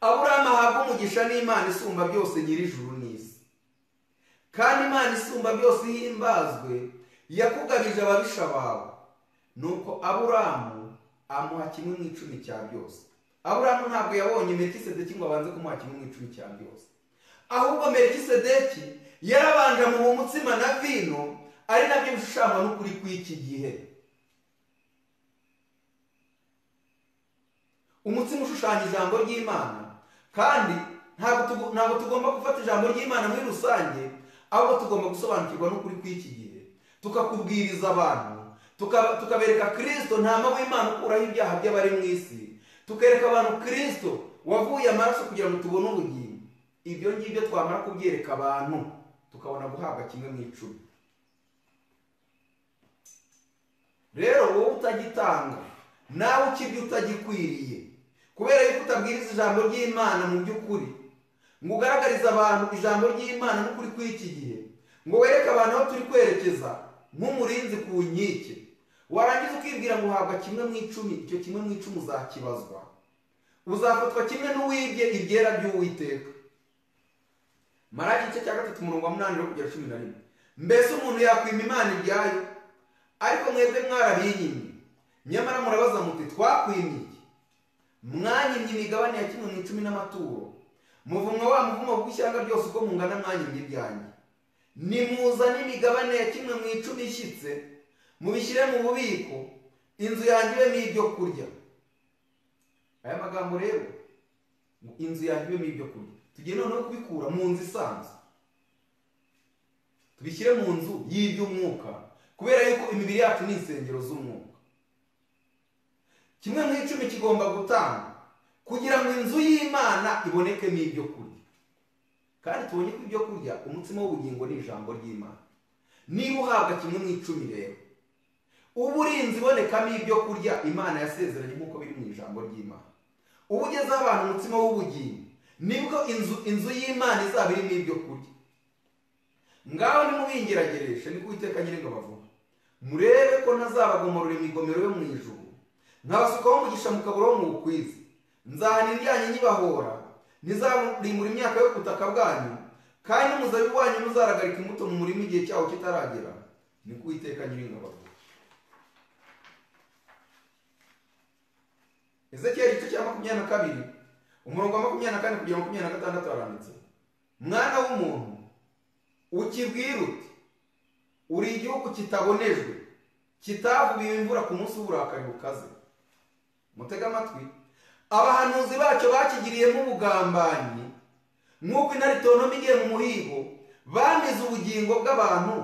Aburahamu ahabwa umugisha n'Imana isumba byose nyir'ijuru n'isi. Kandi Imana isumba byose ihimbazwe, yakugabije ababisha bawe. Nuko Aburahamu amuha kimwe mu 10 cya byose. Aburahamu ntabwo yabonye Melikisedeki ngo abanze kumuha kimwe mu 10 cya byose, ahubwo Melikisedeki Yarabanje mu mutsima na vino, ari nabyo bishushanywa n'ukuri kw'iki gihe. Umutsima ushushanya ijambo ry'Imana, kandi ntabwo tugomba gufata ijambo ry'Imana muri rusange, ahubwo tugomba gusobanukirwa n'ukuri kw'iki gihe, tukakubwiriza abantu, tukabereka Kristo ntama w'Imana ukuraho ibyaha by'abari mu isi, tukereka abantu Kristo wavuye amaraso kugira ngo tubone ubugingo. Ibyo ngibyo twamara kubyereka abantu, tukabona guhabwa kimwe mu icumi. Rero wowe utagitanga, nawe ukibyo utagikwiriye, kubera yuko utabwiriza ijambo ry'Imana mu by'ukuri, ngo ugaragarize abantu ijambo ry'Imana n'ukuri kw'iki gihe, ngo wereke abantu aho turi kwerekeza nk'umurinzi ku nkike, warangiza ukibwira ngo uhabwa kimwe mu icumi, icyo kimwe mu icumi uzakibazwa, uzafatwa kimwe n'uwibye ibyera by'Uwiteka. Maraki igice cya 3 umurongo wa 8 kugera 11. Mbese umuntu yakwima Imana ibyayo? Ariko mwebwe mwarabinyimye. Nyamara murabaza muti twakwimye iki? Mwanyimye imigabane ya kimwe mu icumi n'amaturo, muvumwa wa muvumo bw'ishyanga ryose uko mungana mwanyimye ibyanjye. Nimuzane imigabane ya kimwe mu icumi ishyitse, mubishyire mu bubiko, inzu yanjye ibemo ibyo kurya. Aya magambo rero, inzu yanjye ibemo ibyo kurya, tugiye noneho kubikura mu nzu isanzwe, tubishyire mu nzu y'iby'umwuka, kubera yuko imibiri yacu ni insengero z'umwuka. Kimwe mu icumi kigomba gutanga kugira ngo inzu y'Imana ibonekemo ibyo kurya. Kandi tubonye ko ibyo kurya, umutsima w'ubugingo ni ijambo ry'Imana. Niba uhabwa kimwe mu icumi rero, uba uri inzu ibonekamo ibyo kurya Imana yasezeranye nk'uko biri mu ijambo ry'Imana. Uba ugezeho abantu umutsima w'ubugingo, nibwo inzu y'Imana izaba irimo ibyo kurya. Ngaho nimubingeragereshe, niko Uwiteka Nyiringabo avuga, murebe ko ntazabagomorora imigomero yo mu ijuru, nkabasukaho umugisha mukabura wo muwukwize. Nzahana indyanyi nyibahora, ntizarimbura imyaka yo ku butaka bwanyu, kandi n'umuzabibu wanyu ntuzaragarika imbuto mu murima igihe cyawo kitaragera, niko Uwiteka Nyiringabo avuga. Ezekiyeli igice cya 22 umurongo wa 24 kugera 26 haranditse: Mwana w'umuntu, ukibwira uti uri igihugu kitabonejwe, kitavubiwe imvura ku munsi w'uburakari bukaze. Mutega amatwi. Abahanuzi bacyo bakigiriyemo ubugambanyi, nk'uko intare itontoma igiye mu muhigo, bamize ubugingo bw'abantu,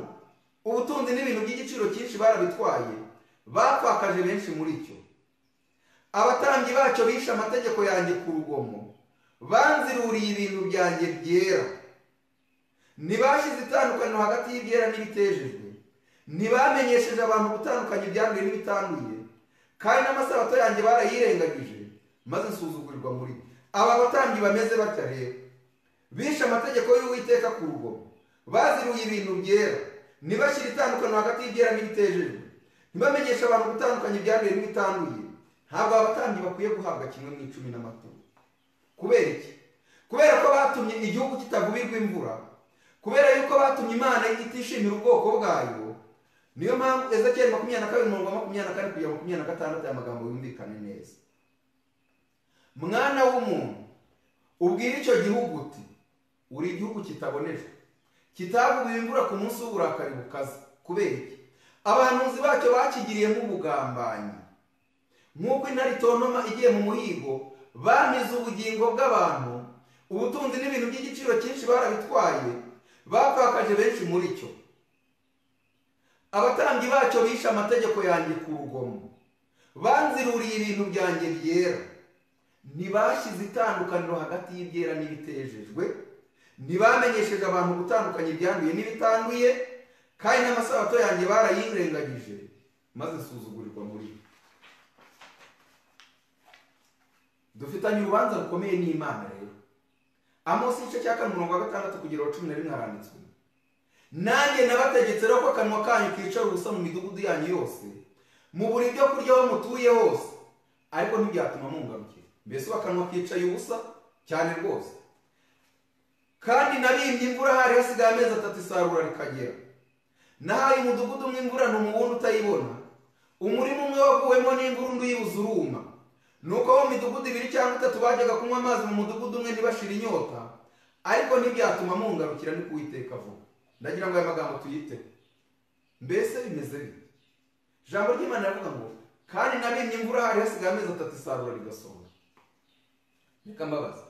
ubutunzi n'ibintu by'igiciro cyinshi barabitwaye, bapfakaje benshi muri cyo. Abatambyi bacyo bishe amategeko yanjye ku rugomo, banziruriye ibintu byanjye byera. Ntibashyize itandukaniro hagati y'ibyera n'ibitejejwe, ntibamenyesheje abantu gutandukanya ibyanduye n'ibitanduye, kandi n'amasabato yanjye barayirengagije, maze nsuzugurirwa muri bo. Aba batambyi bameze batya rero, bishe amategeko y'Uwiteka ku rugomo, baziruye ibintu byera, ntibashyire itandukaniro hagati y'ibyera n'ibitejejwe, ntibamenyeshe abantu gutandukanya ibyanduye n'ibitanduye. Ntabwo abatambyi bakwiye guhabwa kimwe mu icumi n'amaturo. Kubera iki? Kubera ko batumye igihugu kitagubirwa imvura, kubera yuko batumye Imana itishimira ubwoko bwayo. Niyo mpamvu Ezekiyeli 22 umurongo wa 24 kugera 26 aya magambo yumvikane neza. Mwana w'umuntu, ubwire icyo gihugu uti uri igihugu kitabonejwe, kitagubiwe imvura ku munsi w'uburakari bukaze. Kubera iki? Abahanuzi bacyo bakigiriyemo ubugambanyi, nk'uko intare itontoma igiye mu muhigo, bamize ubugingo bw'abantu, ubutunzi n'ibintu by'igiciro cyinshi barabitwaye, bapfakaje benshi muri cyo. Abatambyi bacyo bishe amategeko yanjye ku rugomo, banziruriye ibintu byanjye byera, ntibashyize itandukaniro hagati y'ibyera n'ibitejejwe, ntibamenyesheje abantu gutandukanya ibyanduye n'ibitanduye, kandi n'amasabato yanjye barayirengagije, maze nsuzugurirwa muri bo. Dufitanye urubanza rukomeye n'Imana rero. Amosi igice cya 4 umurongo wa 6 kugera 11 haranditswe: Nanjye nabategetse rero ko akanwa kanyu kicara ubusa mu midugudu yanyu yose, mubura ibyo kurya aho mutuye hose, ariko ntibyatuma mungarukira. Mbese akanwa kicaye ubusa cyane rwose. Kandi nabimye imvura hari hasigaye amezi 3 isarura rikagera. Nahaye umudugudu umwe imvura n'umuwundi utayibona, umurima umwe waguwemo n'imvura undi uyibuza uruma. Nuko mu midugudu 2 cyangwa 3 bajyaga kunywa amazi mu mudugudu umwe ntibashira inyota, Ariko ntibyatuma mungarukira, ni Uwiteka avuga. Ndagira ngo aya magambo tuyiteho. Mbese bimeze bite? Ijambo ry'Imana rivuga ngo kandi nabimye imvura hari hasigaye amezi 3 isarura rigasohora. Reka mbabaze,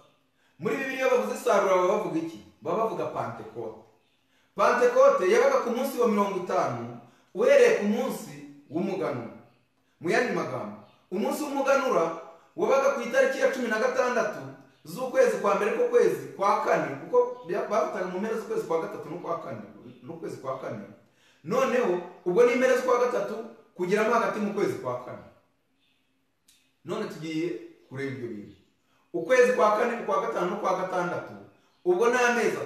muri Bibiliya bavuze isarura baba bavuga iki? Baba bavuga Pantekote. Pantekote yabaga ku munsi wa 50 uhereye ku munsi w'umuganura. Mu yandi magambo, umunsi w'umuganura wabaga ku itariki ya 16 z'ukwezi kwa mbere k'ukwezi kwa kane, kuko bafataga mu mpera z'ukwezi kwa gatatu n'ukwa kane n'ukwezi kwa kane. Noneho ubwo ni impera z'ukwa gatatu kugeramo hagati mu kwezi kwa kane. None tugiye kureba ibyo bintu. Ukwezi kwa kane, ukwa gatanu n'ukwa gatandatu, ubwo ni amezi 3.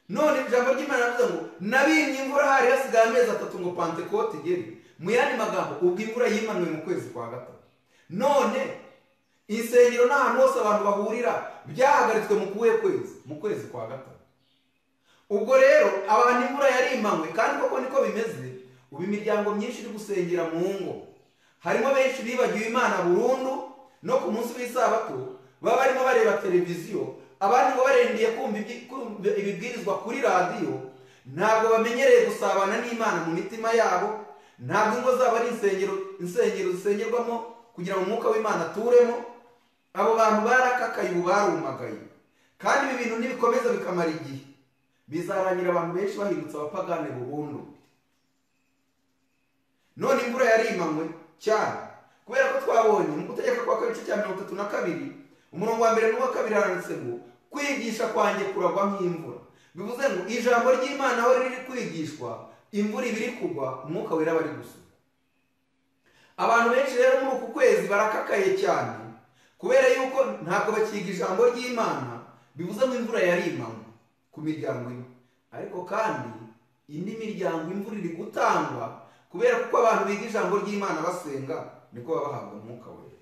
None ijambo ry'Imana rivuze ngo nabimye imvura hari hasigaye amezi 3 ngo Pantekote igere. Mu yandi magambo, ubwo imvura yimanuwe mu kwezi kwa gatatu. None insengero n'ahantu hose abantu bahurira byahagaritswe mu kuwe kwezi, mu kwezi kwa gatatu. Ubwo rero abantu imvura yarimanywe, kandi koko niko bimeze. Ubu imiryango myinshi iri gusengera mu ngo, harimo benshi bibagiwe Imana burundu, no ku munsi w'isabato baba barimo bareba televiziyo, abandi ngo barendiye kumva ibibwirizwa kuri radiyo. Ntabwo bamenyereye gusabana n'Imana mu mitima yabo. Ntabwo ingo zabo ari insengero zisengerwamo kugira ngo umwuka w'Imana aturemo. Abo bantu barakakaye, ubu barumagaye. Kandi ibi bintu nibikomeza bikamara igihe, bizarangira abantu benshi bahindutse abapagane burundu. None imvura yarimanywe cyane, kubera ko twabonye mu Gutegeka kwa kabiri igice cya 32 umurongo wa mbere n'uwa kabiri haranditse ngo kwigisha kwanjye kuragwa nk'imvura. Bivuze ngo ijambo ry'Imana aho riri kwigishwa, imvura ibiri kugwa, umwuka wera bari gusuka. Abantu benshi rero muri uku kwezi barakakaye cyane, kubera yuko ntabwo bakiga ijambo ry'Imana. Bivuze ngo imvura yarimanywe ku miryango imwe, ariko kandi indi miryango imvura iri gutangwa, kubera kuko abantu biga ijambo ry'Imana basenga, niko baba bahabwa umwuka wera.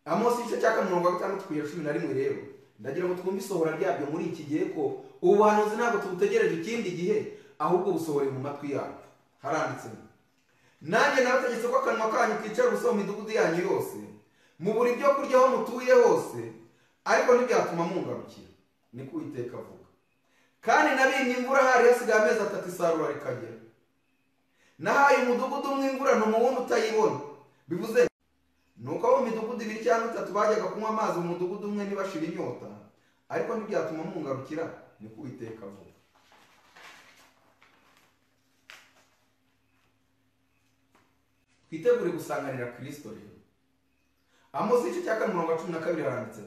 Amosi igice cya 6 kugera 11 rero ndagira ngo twumve isohora ryabyo muri iki gihe, ko ubu buhanuzi ntabwo tubutegereje ikindi gihe, ahubwo busohoreye mu matwi yacu. Haranditse nanjye nabategetse ko akanwa kanyu kicara ubusa mu midugudu yanyu yose, mubura ibyo kurya aho mutuye hose, ariko ntibyatuma mungarukira, niko Uwiteka avuga. Kandi nabimye imvura hari hasigaye amezi 3 isarura rikagera. Nahaye umudugudu umwe imvura ntumuwundi utayibona. Bivuze nuko abo mu midugudu 2 cyangwa 3 bajyaga kunywa amazi mu mudugudu umwe ntibashira inyota, ariko ntibyatuma mungarukira, niko Uwiteka avuga. Twitegure gusanganira Kristo rero. Amosi igice cya 4:12 haranditse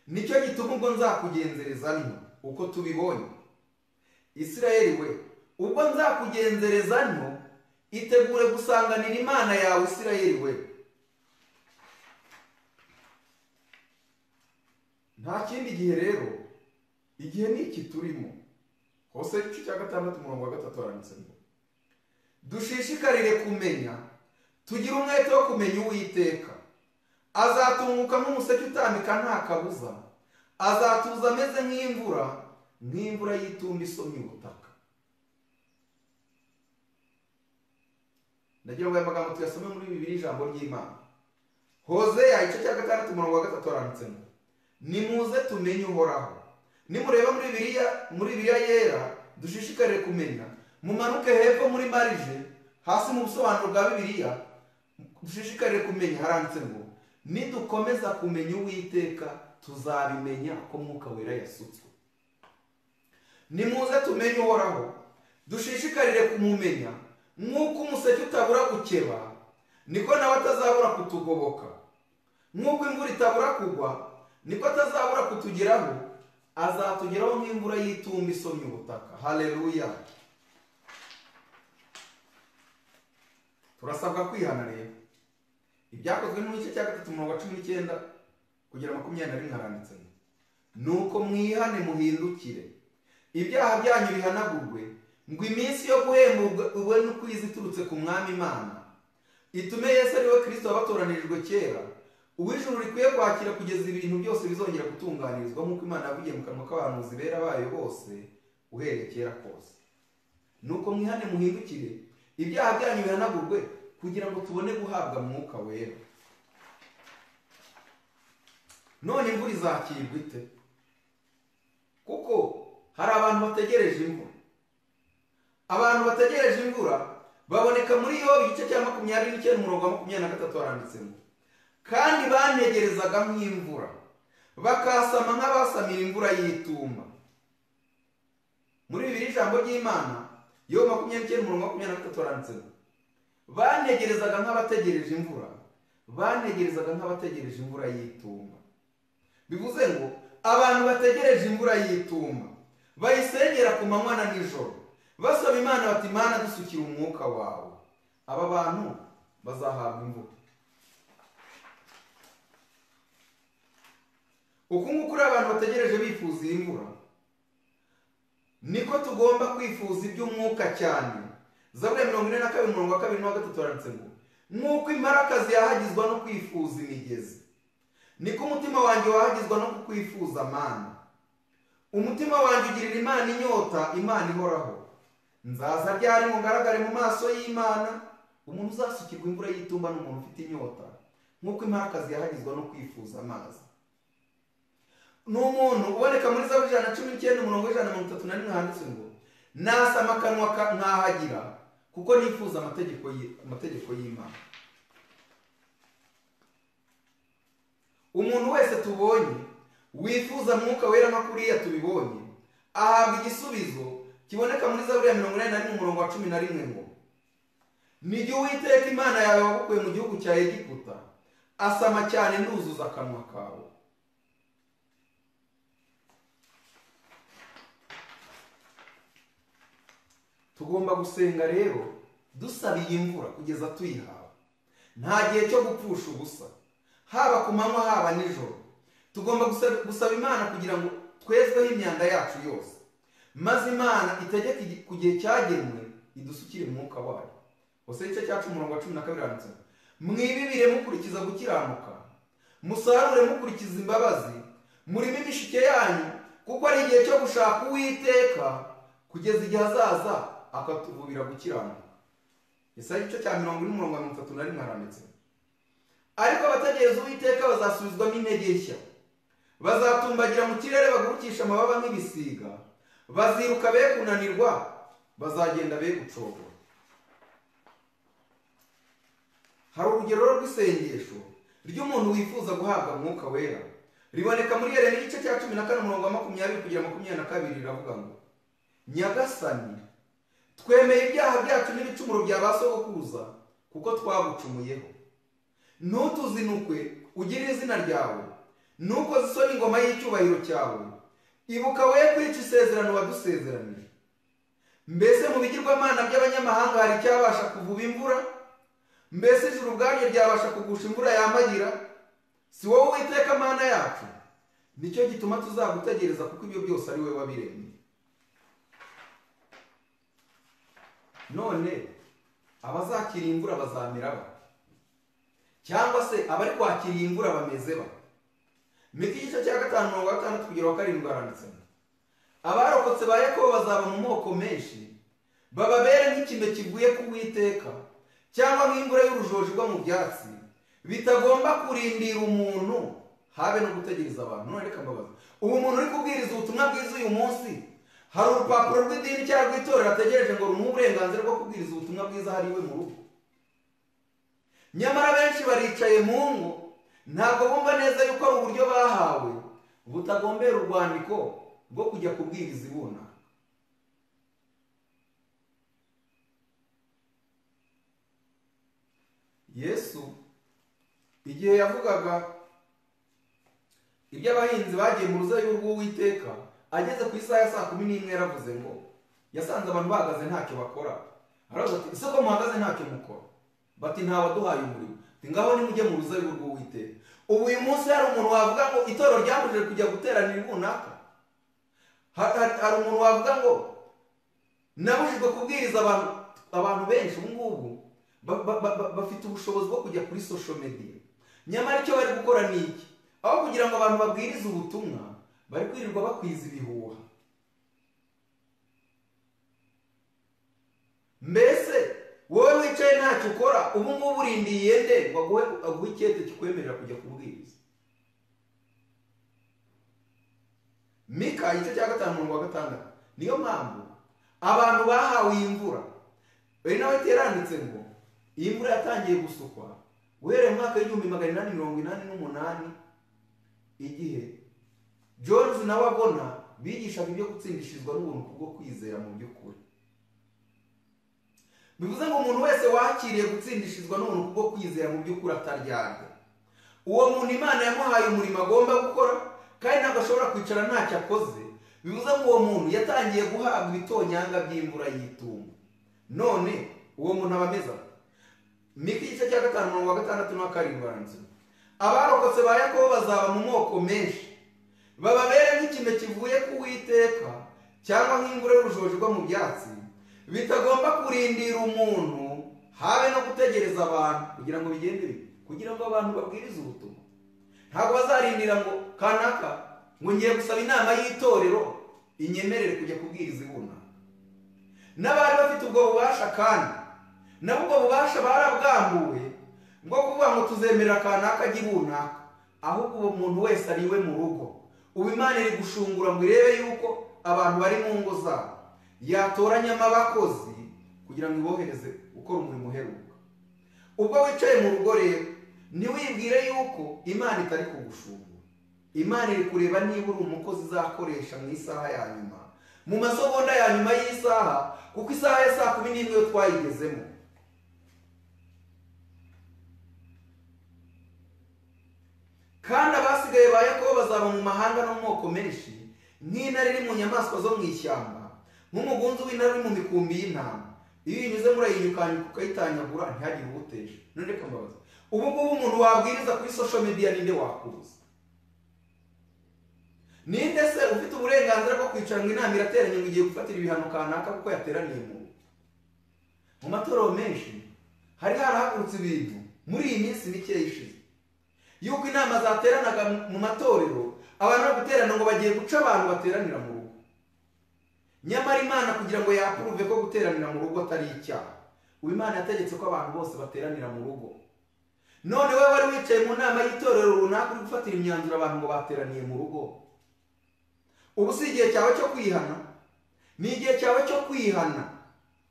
nicyo gituma ubwo nzakugenzereza ntyo uko tubibonye. Isirayeli we, ubwo nzakugenzereza ntyo, itegure gusanganira Imana yawe. Isirayeli we, nta kindi gihe rero, igihe ni iki turimo. Hose igice cya 6:3 haranditse ngo dushishikarire kumenya, tugire umwete wo kumenya Uwiteka. Azatunguka nk'umuseke utambika nta kabuza, azatuza ameze nk'imvura, nk'imvura y'itumba isomye ubutaka. Ndagira ngo aya magambo tuyasome muri Bibiliya, ijambo ry'Imana. Hozeya igice cya 6:3 haranditse ngo nimuze tumenye Uhoraho. Nimureba muri Bibiliya yera, dushishikarire kumenya, mumanuke hepfo muri marije hasi mu busobanuro bwa Bibiliya, dushishikarire kumenya, haranditse ngo nidukomeza kumenya Uwiteka tuzabimenya ko Mwuka Wera yasutswe. Nimuze tumenye Uhoraho, dushishikarire kumumenya, nk'uko umuseke utabura gukeba, niko nawe atazabura kutugoboka. Nk'uko imvura itabura kugwa, niko atazabura kutugeraho, azatugeraho nk'imvura y'itumba isomye ubutaka. Haleluya. Turasabwa kwihana rero. Ibyakozwe mu gice cya 3:19 kugera 21 haranditse nuko mwihane muhindukire, ibyaha byanyu bihanagurwe, ngo iminsi yo guhemburwa ubone n'ukwiza iturutse ku Mwami Imana, itume Yesu ari we Kristo wabatoranirijwe kera, uw'ijuru rikwiye kwakira kugeza ibintu byose bizongera gutunganirizwa nk'uko Imana yavugiye mu kanwa k'abahanuzi bera bayo bose uhereye kera kose. Nuko mwihane muhindukire, ibyaha byanyu bihanagurwe, kugira ngo tubone guhabwa Mwuka Wera. None imvura izakirwa ite? Kuko hari abantu bategereje imvura. Abantu bategereje imvura baboneka muri Yobu igice cya 29 umurongo wa 23 haranditsemo: kandi bantegerezaga nk'imvura, bakasama nk'abasamira imvura y'itumba. Muri Bibiliya ijambo ry'Imana Yobu 29 umurongo wa 23 haranditsemo: bantegerezaga nk'abategereje imvura, bantegerezaga nk'abategereje imvura y'itumba. Bivuze ngo abantu bategereje imvura y'itumba bayisengera ku manywa na nijoro, basaba Imana bati Imana dusukira umwuka wawe. Aba bantu bazahabwa imvura. Uku nguku abantu bategereje bifuza iyi mvura, niko tugomba kwifuza iby'umwuka cyane. Zaburi ya 42 umurongo wa 2 n'uwa 3 haranditse ngo: nk'uko imparakazi yahagizwa no kwifuza imigezi, niko umutima wanjye wahagizwa no kukwifuza Mana. Umutima wanjye ugirira Imana inyota, Imana ihoraho. Nzaza ryari ngo ngaragare mu maso y'Imana? Umuntu uzasukirwa imvura y'itumba n'umuntu ufite inyota, nk'uko imparakazi yahagizwa no kwifuza amazi. Ni umuntu uboneka muri Zaburi 119 umurongo wa 131 handitse ngo: nasama akanwa nkahagira, kuko nifuza amategeko y'Imana. Umuntu wese tubonye wifuza mwuka wera nka kuriya tubibonye, ahabwa igisubizo kiboneka muri Zaburi ya 81 umurongo wa 11 ngo: ni jye Uwiteka Imana yawe wagukuye mu gihugu cya Egiputa, asama cyane nduzuza akanwa kawe. Tugomba gusenga rero dusaba iyi mvura kugeza tuyihawe. Nta gihe cyo gupfusha ubusa, haba ku manywa haba nijoro. Tugomba gusaba Imana kugira ngo twezweho imyanda yacu yose, maze Imana itegeke ku gihe cyagenwe idusukire umwuka wayo. Hosea igice cya 10 umurongo wa 12 handitse: mwibibire mukurikiza gukiranuka, musarure mukurikiza imbabazi, murime imishike yanyu, kuko ari igihe cyo gushaka Uwiteka kugeza igihe azaza akatuvubira gukiranuka. Yesaya igice cya 40 umurongo wa 31 haranditse: ariko abategereza Uwiteka bazasubizwamo intege nshya, bazatumbagira mu kirere bagurukisha amababa nk'ibisiga, baziruka be kunanirwa, bazagenda be gucogora. Hari urugero rw'isengesho ry'umuntu wifuza guhabwa mwuka wera riboneka muri Yeremiya igice cya 14 umurongo wa 20 kugera 22, riravuga ngo: Nyagasani, twemeye ibyaha byacu n'ibicumuro bya ba sogokuruza, kuko twagucumuyeho. Ntutuzinukwe ugirire izina ryawe, nukoze isoni ingoma y'icyubahiro cyawe. Ibuka we kwica isezerano wadusezeranije. Mbese mu bigirwamana by'abanyamahanga hari icyabasha kuvuba imvura? Mbese ijuru ubwaryo ryabasha kugusha imvura yamagira? Si wowe Uwiteka Mana yacu? Nicyo gituma tuzagutegereza, kuko ibyo byose ari wowe wabiremye. None abazakira imvura bazamera ba? Cyangwa se abari kwakira imvura bameze ba? Mika igice cya 5 umurongo wa 6 kugera wa 7 haranditse: abarokotse ba Yakobo bazaba mu moko menshi, bababere nk'ikime kivuye ku Uwiteka, cyangwa nk'imvura y'urujojo igwa mu byatsi, bitagomba kurindira umuntu habe no gutegereza abantu. None reka mbabaza, ubu umuntu uri kubwiriza ubutumwa bwiza uyu munsi, hari urupapuro rw'idini cyangwa rw'itorero ategereje ngo rumuhe uburenganzira bwo kubwiriza ubutumwa bwiza hari iwe mu rugo? Nyamara benshi baricaye mu ngo, ntabwo bumva neza yuko ari uburyo bahawe butagombera urwandiko rwo kujya kubwiriza ibuna. Yesu igihe yavugaga iby'abahinzi bagiye mu ruzabibu rw'Uwiteka, ageze ku isaha ya 11 yaravuze ngo yasanze abantu bahagaze ntacyo bakora. Aravuga ati: ese ko muhagaze ntacyo mukora? Bati: ntawaduhaye umurimo. Ati: ngaho nimujye mu ruzabibu rw'Uwiteka. Ubu uyu munsi hari umuntu wavuga ngo itorero ryambujije kujya guteranira runaka? Hari umuntu wavuga ngo nabujijwe kubwiriza abantu? Abantu benshi ubu ngubu bafite ubushobozi bwo kujya kuri social media, nyamara icyo bari gukora ni iki? Aho kugira ngo abantu babwirize ubutumwa, bari kwirirwa bakwiza ibihuha. Mbese wowe wicaye ntacyo ukora, ubu ngubu urindiye nde ngo aguhe icyete kikwemerera kujya kubwiriza? Mika igice cya 5 umurongo wa 6. Niyo mpamvu abantu bahawe iyi mvura, nawe yaranditse ngo iyi mvura yatangiye gusukwa uhereye mu mwaka w'1888, igihe Jones na Wagona bigishaga ibyo gutsindishirizwa n'ubuntu kubwo kwizera mu by'ukuri. Bivuze ngo umuntu wese wakiriye gutsindishirizwa n'ubuntu kubwo kwizera mu by'ukuri ataryarya, uwo muntu Imana yamuhaye umurimo agomba gukora, kandi ntabwo ashobora kwicara ntacyo akoze. Bivuze ngo uwo muntu yatangiye guhabwa ibitonyanga by'imvura y'itumba. None uwo muntu aba ameze ate? Mika igice cya 5 umurongo wa 6 n'uwa 7 baranditse: abarokotse ba Yakobo bazaba mu moko menshi, bababere nk'ikime kivuye ku Uwiteka, cyangwa nk'imvura y'urujojo igwa mu byatsi, bitagomba kurindira umuntu, habe no gutegereza abantu kugira ngo bigende bite, kugira ngo abantu babwirize ubutumwa. Ntabwo bazarindira ngo kanaka ngo ngiye gusaba inama y'itorero inyemerere kujya kubwiriza ibuna. N'abari bafite ubwo bubasha kandi nabo ubwo bubasha barabwambuwe bwo kuvuga ngo tuzemerera kanaka ajya ibunaka, ahubwo uwo muntu wese ari iwe mu rugo. Ubu Imana iri gushungura ngo irebe yuko abantu bari mu ngo zabo yatoranyamo abakozi kugira ngo ibohereze gukora umurimo uheruka. Ubwo wicaye mu rugo rero, ntiwibwire yuko Imana itari kugushungura. Imana iri kureba niba uri umukozi izakoresha mu isaha ya nyuma, mu masegonda ya nyuma y'isaha, kuko isaha ya 11:00 yo twayigezemo. Kandi abasigaye ba Yakobo bazaba mu mahanga no mu moko menshi, nk'intare iri mu nyamaswa zo mu ishyamba, nk'umugunzu w'intare uri mu mikumbi y'intama. Iyo uyinyuze murayinyukanyuka ukayitanyagura, ntihagire uwutesha. None reka mbabaze, ubu ngubu umuntu wabwiriza kuri social media ninde wakubuza? Ninde se ufite uburenganzira bwo kwicara ngo inama irateranye ngo igiye gufatira ibihano kanaka kuko yateraniye mu rugo? Mu matorero menshi hari harahagurutse ibintu muri iyi minsi mike ishize, yuko inama zateranaga mu matorero, abantu bari guterana ngo bagiye guca abantu bateranira mu rugo. Nyamara Imana kugira ngo yapuruve ko guteranira mu rugo atari icyaha, ubu Imana yategetse ko abantu bose bateranira mu rugo. None wowe wari wicaye mu nama y'itorero runaka uri gufatira imyanzuro abantu ngo bateraniye mu rugo, ubu si igihe cyawe cyo kwihana? Ni igihe cyawe cyo kwihana.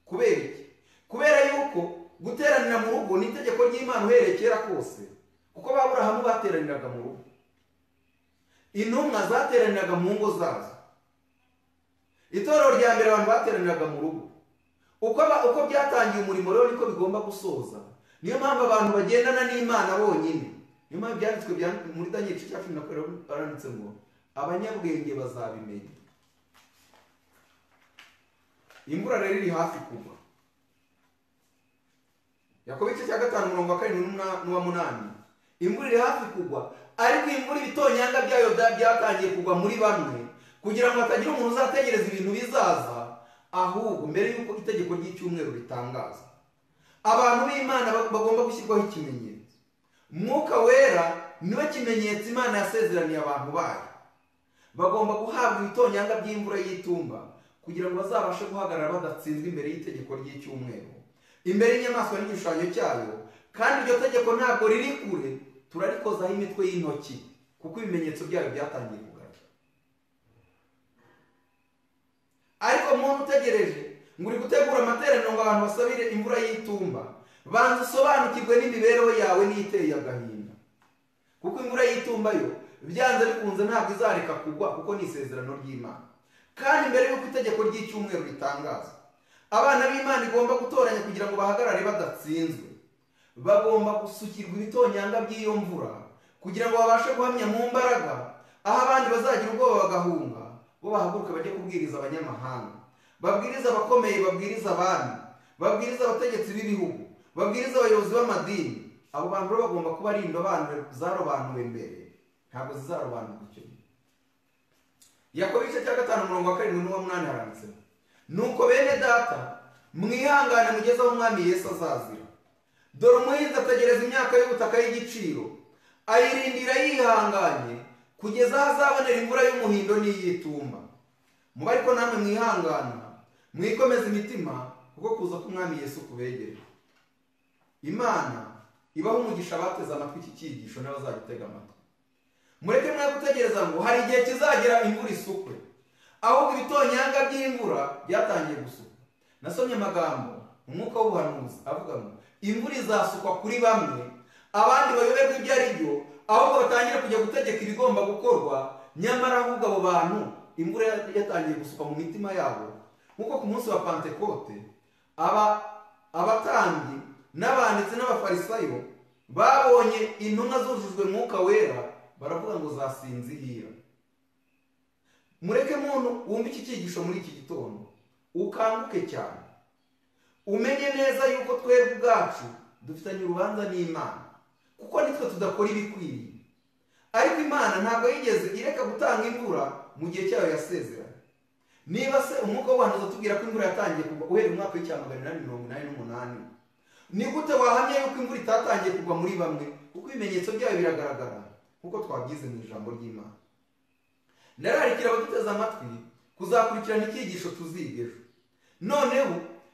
Kubera iki? Kubera yuko guteranira mu rugo ni itegeko ry'Imana uhereye kera kose, kuko ba Aburahamu bateraniraga mu rugo, intumwa zateraniraga mu ngo zazo, itorero rya mbere abantu bateraniraga mu rugo. Uko byatangiye umurimo rero niko bigomba gusoza. Niyo mpamvu abantu bagendana n'Imana bonyine. Niyo mpamvu byanditswe muri Daniel igice cya 12 baranditse ngo abanyabwenge bazabimenya. Imvura rero iri hafi kugwa. Yakobo igice cya 5 umurongo wa 7 n'uwa 8. Imvura iri hafi kugwa, ariko imvura ibitonyanga byayo byatangiye kugwa muri bamwe, kugira ngo hatagira umuntu uzategereza ibintu bizaza, ahubwo mbere y'uko itegeko ry'icyumweru ritangazwa, abantu b'Imana bagomba gushyirwaho ikimenyetso. Mwuka Wera niwe kimenyetso Imana yasezeraniye abantu bayo. Bagomba guhabwa ibitonyanga by'imvura y'itumba kugira ngo bazabashe guhagarara badatsinzwe imbere y'itegeko ry'icyumweru, imbere y'inyamaswa n'igishushanyo cyayo. Kandi iryo tegeko ntabwo riri kure, turarikozaho imitwe y'intoki, kuko ibimenyetso byayo byatangiye kugaragara. Ariko umuntu utegereje ngo uri gutegura amateraniro ngo abantu basabire imvura y'itumba, banza usobanukirwe n'imibereho yawe n'iteye agahinda, kuko imvura y'itumba yo byanze bikunze ntabwo izareka kugwa, kuko ni isezerano ry'Imana. Kandi mbere y'uko itegeko ry'icyumweru ritangazwa, abana b'Imana igomba gutoranya kugira ngo bahagarare badatsinzwe. Bagomba gusukirwa ibitonyanga by'iyo mvura kugira ngo babashe guhamya mu mbaraga, aho abandi bazagira ubwoba bagahunga, bo bahaguruke bajye kubwiriza abanyamahanga, babwiriza abakomeye, babwiriza abami, babwiriza abategetsi b'ibihugu, babwiriza abayobozi b'amadini. Abo bantu rero bagomba kuba ari indobanure zarobanuwe mbere, ntabwo zizarobanurwa icyo gihe. Yakobo igice cya 5 umurongo wa 7 n'uwa 8 haranditse: nuko bene data mwihangane mugeze aho Umwami Yesu azazira. Dore umuhinzi ategereza imyaka y'ubutaka y'igiciro, ayirindira yihanganye kugeza aho azabonera imvura y'umuhindo n'iy'itumba. Muba ariko namwe mwihangana, mwikomeza imitima, kuko kuza k'Umwami Yesu kubegereye. Imana ibaho umugisha abateze amatwi iki cyigisho n'abazagitega amatwi. Mureke mwe gutegereza ngo hari igihe kizagera imvura isukwe, ahubwo ibitonyanga by'imvura byatangiye gusukwa. Nasomye amagambo umwuka w'ubuhanuzi avuga ngo imvura izasukwa kuri bamwe, abandi bayoberwa ibyo ari byo, ahubwo batangire kujya gutegeka ibigomba gukorwa. Nyamara ahubwo abo bantu imvura yatangiye gusukwa mu mitima yabo, nk'uko ku munsi wa Pantekote abatambyi n'abanditsi n'abafarisayo babonye intumwa zujujwe Mwuka Wera, baravuga ngo zasinzihira. Mureke muntu wumve iki cyigisho muri iki gitondo, ukanguke cyane, umenye neza yuko twebwe ubwacu dufitanye urubanza n'Imana, kuko nitwe tudakora ibikwiriye. Ariko Imana ntabwo yigeze ireka gutanga imvura mu gihe cyayo yasezeranye. Niba se umwuka w'ubuhanuzi atubwira ko imvura yatangiye kugwa uhereye mu mwaka w'1888, ni gute wahamya yuko imvura itatangiye kugwa muri bamwe? Kuko ibimenyetso byayo biragaragara nk'uko twabyize mu ijambo ry'Imana. Ndararikira abaduteze amatwi kuzakurikirana icyigisho tuziga ejo. Noneho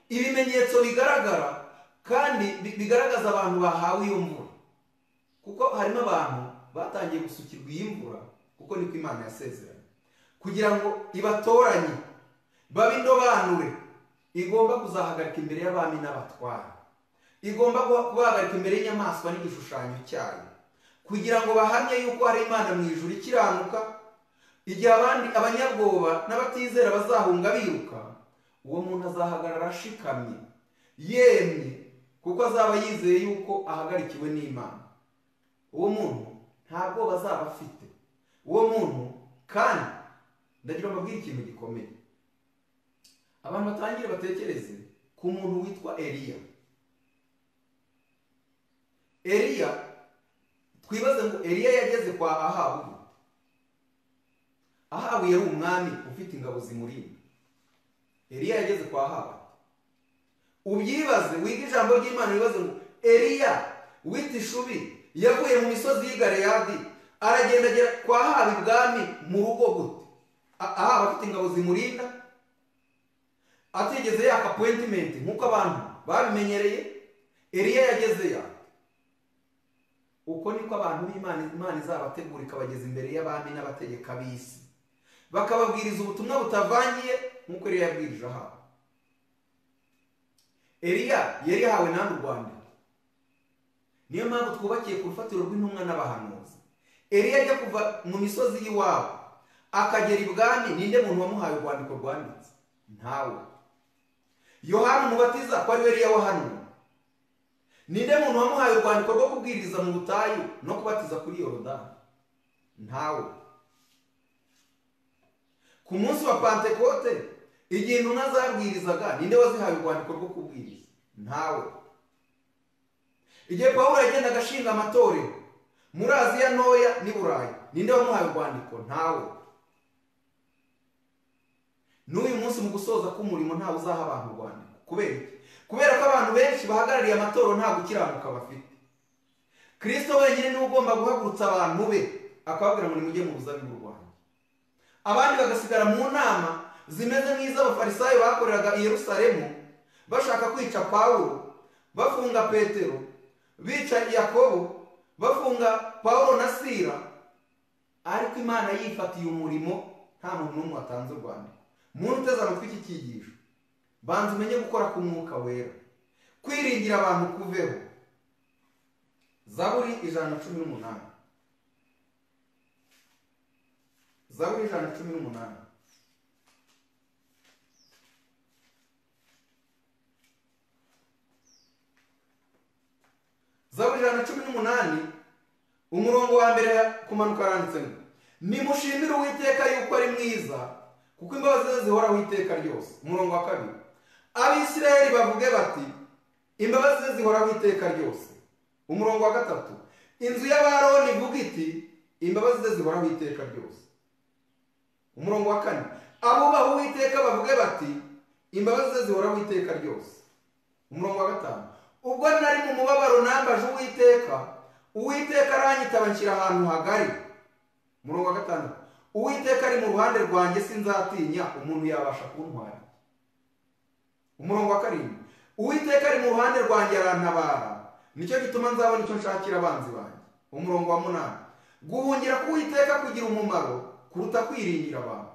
ibimenyetso bigaragara kandi bigaragaza abantu bahawe iyo mvura, kuko harimo abantu batangiye gusukirwa iyi mvura, kuko niko Imana yasezeranye kugira ngo ibatoranye babe indobanure. Igomba kuzahagarika imbere y'abami n'abatware, igomba kubahagarika imbere y'inyamaswa n'igishushanyo cyayo, kugira ngo bahamye yuko hari Imana mu ijuru ikiranuka. Igihe abandi abanyabwoba n'abatizera bazahunga biruka, uwo muntu azahagarara ashikamye yemye, kuko azaba yizeye yuko ahagarikiwe n'Imana. Uwo muntu nta bwoba azaba afite. Uwo muntu kandi ndagira ngo mbabwire ikintu gikomeye, abantu batangire batekereze ku muntu witwa Eliya. Eliya, twibaze ngo Eliya yageze kwa Ahabu. Ahabu yari umwami ufite ingabo zimurinda. Eliya yageze kwa Ahabu. Ubyibaze, wige ijambo ry'Imana, wibaze ngo Eliya w'itishubi yavuye mu misozi y'i Galeyadi aragenda agera kwa Ahabu ibwami mu rugo gute? Ahabu afite ingabo zimurinda, atigeze yaka appointment nk'uko abantu babimenyereye. Eliya yageze ya. Uko niko abantu b'Imana Imana izabategura ikabageza imbere y'abami n'abategeka b'isi, bakababwiriza ubutumwa butavangiye nk'uko Eliya yabwirije Ahabu. Eliya yari yahawe nande urwandiko. Niyo mpamvu twubakiye ku rufatiro rw'intumwa n'abahanuzi. Eliya ajya kuva mu misozi y'iwabo akagera ibwami, ninde muntu wamuhaye urwandiko rwanditse? Ntawe. Yohana Umubatiza ko ari we Eliya wahanuwe, ninde muntu wamuhaye urwandiko rwo kubwiriza mu butayu no kubatiza kuri Yorodani? Ntawe. Ku munsi wa Pantekote igihe intumwa zabwirizaga, ninde wazihaye urwandiko rwo kubwiriza? Ntawe. Igihe Pawulo yagendaga ashinga amatorero muri Aziya Ntoya n'i Burayi, ninde wamuhaye urwandiko? Ntawe. N'uyu munsi mu gusoza k'umurimo ntawe uzaha abantu urwandiko. Kubera iki? Kubera ko abantu benshi bahagarariye amatorero nta gukiranuka bafite. Kristo wenyine niwe ugomba guhagurutsa abantu be akababwira ngo nimujye mu ruzabibu rwanjye, abandi bagasigara mu nama zimeze nk'iz'abafarisayo bakoreraga i Yerusalemu, bashaka kwica Pawulo, bafunga Petero, bica Yakobo, bafunga Pawulo na Sila. Ariko Imana yifatiye umurimo, nta muntu n'umwe watanze urwandiko. Muntu uteze amatwi iki cyigisho, banza umenye gukora k'Umwuka Wera, kwiringira abantu kuveho. Zaburi 118. Zaburi 118. Zaburi 118 umurongo wa mbere kumanuka aranditse ngo nimushimire Uwiteka yuko ari mwiza, kuko imbabazi ze zihoraho iteka ryose. Umurongo wa kabiri, Abisirayeli bavuge bati imbabazi ze zihoraho iteka ryose. Umurongo wa gatatu, inzu y'Abaroni ivuga iti imbabazi ze zihoraho iteka ryose. Umurongo wa kane, abubaha Uwiteka bavuge bati imbabazi ze zihoraho iteka ryose. Umurongo wa gatanu, ubwo nari mu mubabaro nambaje Uwiteka, Uwiteka aranyitaba anshyira ahantu hagari. Umurongo wa gatanu, Uwiteka ari mu ruhande rwanjye sinzatinya, umuntu yabasha kuntwara. Umurongo wa karindwi, Uwiteka ari mu ruhande rwanjye arantabara, nicyo gituma nzabona icyo nshakira abanzi banjye. Umurongo wa munani, Guhungira ku Uwiteka kugira umumaro kuruta kwiringira abantu.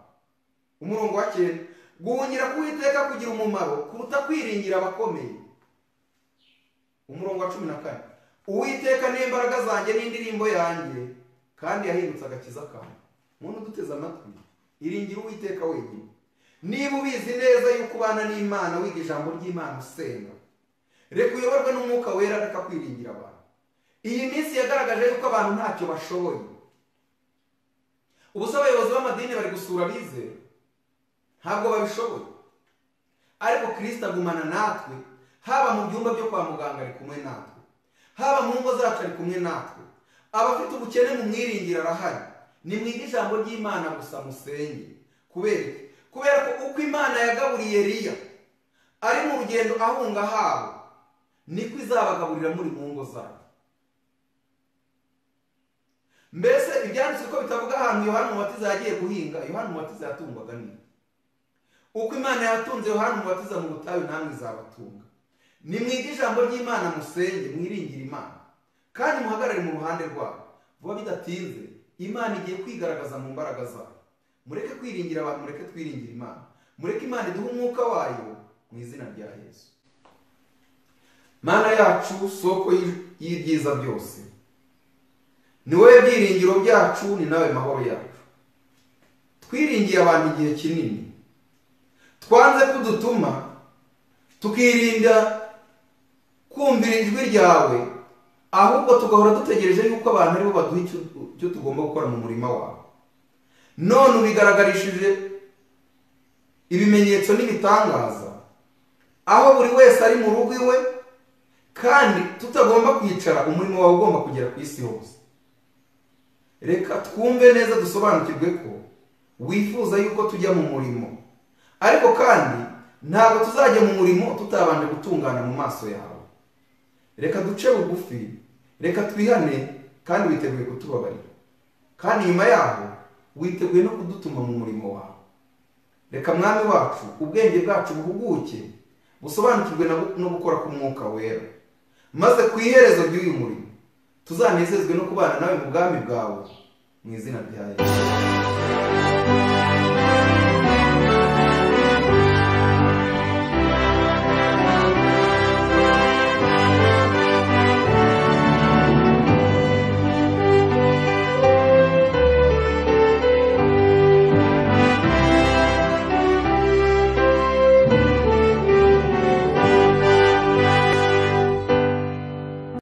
Umurongo wa 9, guhungira ku Uwiteka kugira umumaro kuruta kwiringira abakomeye. Umurongo wa 14, Uwiteka ni imbaraga zanjye n'indirimbo yanjye, kandi yahindutse agakiza kanjye. Muntu uduteze amatwi, iringira Uwiteka wenyine. Niba ubizi neza yuko ubana n'Imana, wiga ijambo ry'Imana, usenga, reka uyoborwe n'Umwuka Wera, reka kwiringira abantu. Iyi minsi yagaragaje yuko abantu ntacyo bashoboye. Ubu se abayobozi b'amadini bari gusura abizera, ntabwo babishoboye. Ariko Kristo agumana natwe, haba mu byumba byo kwa muganga ari kumwe natwe, haba mu ngo zacu ari kumwe natwe. Abafite ubukene mu mwiringira arahari. Nimwige ijambo ry'Imana gusa musenge. Kubera iki? Kubera ko uko Imana yagaburiye Eliya ari mu rugendo ahunga habo, niko izabagaburira muri mu ngo zanyu. Mbese ibyanditswe ko bitavuga ahantu Yohana Umubatiza yagiye guhinga? Yohana Umubatiza yatungwaga n'iki? Uko Imana yatunze Yohana Umubatiza mu butayu, namwe izabatunga. Nimwige ijambo ry'Imana musenge, mwiringire Imana, kandi muhagarare mu ruhande rwayo. Vuba bidatinze Imana igiye kwigaragaza mu mbaraga zayo. Mureke kwiringira abantu, mureke twiringire Imana. Mureke Imana iduhe umwuka wayo mu izina rya Yesu. Mana yacu, soko y'ibyiza byose, ni wowe byiringiro byacu, ni nawe mahoro yacu. Twiringiye abantu igihe kinini, twanze kudutuma, tukirinda kumvira ijwi ryawe, ahubwo tugahora dutegereje yuko abantu aribo baduha icyo tugomba gukora mu murima wawe. None ubigaragarishije ibimenyetso n'ibitangaza, aho buri wese ari mu rugo iwe, kandi tutagomba kwicara, umurimo wawe ugomba kugera ku isi hose. Reka twumve neza, dusobanukirwe ko wifuza yuko tujya mu murimo, ariko kandi ntabwo tuzajya mu murimo tutabanje gutungana mu maso yawe. Reka duce bugufi, reka twihane, kandi witeguye kutubabarira, kandi nyuma yaho witeguye no kudutuma mu murimo wawe. Reka Mwami wacu, ubwenge bwacu buhuguke, busobanukirwe no gukora k'Umwuka Wera, maze ku iherezo ry'uyu murimo tuzanezezwe no kubana nawe mu bwami bwawe, mu izina rya Yesu.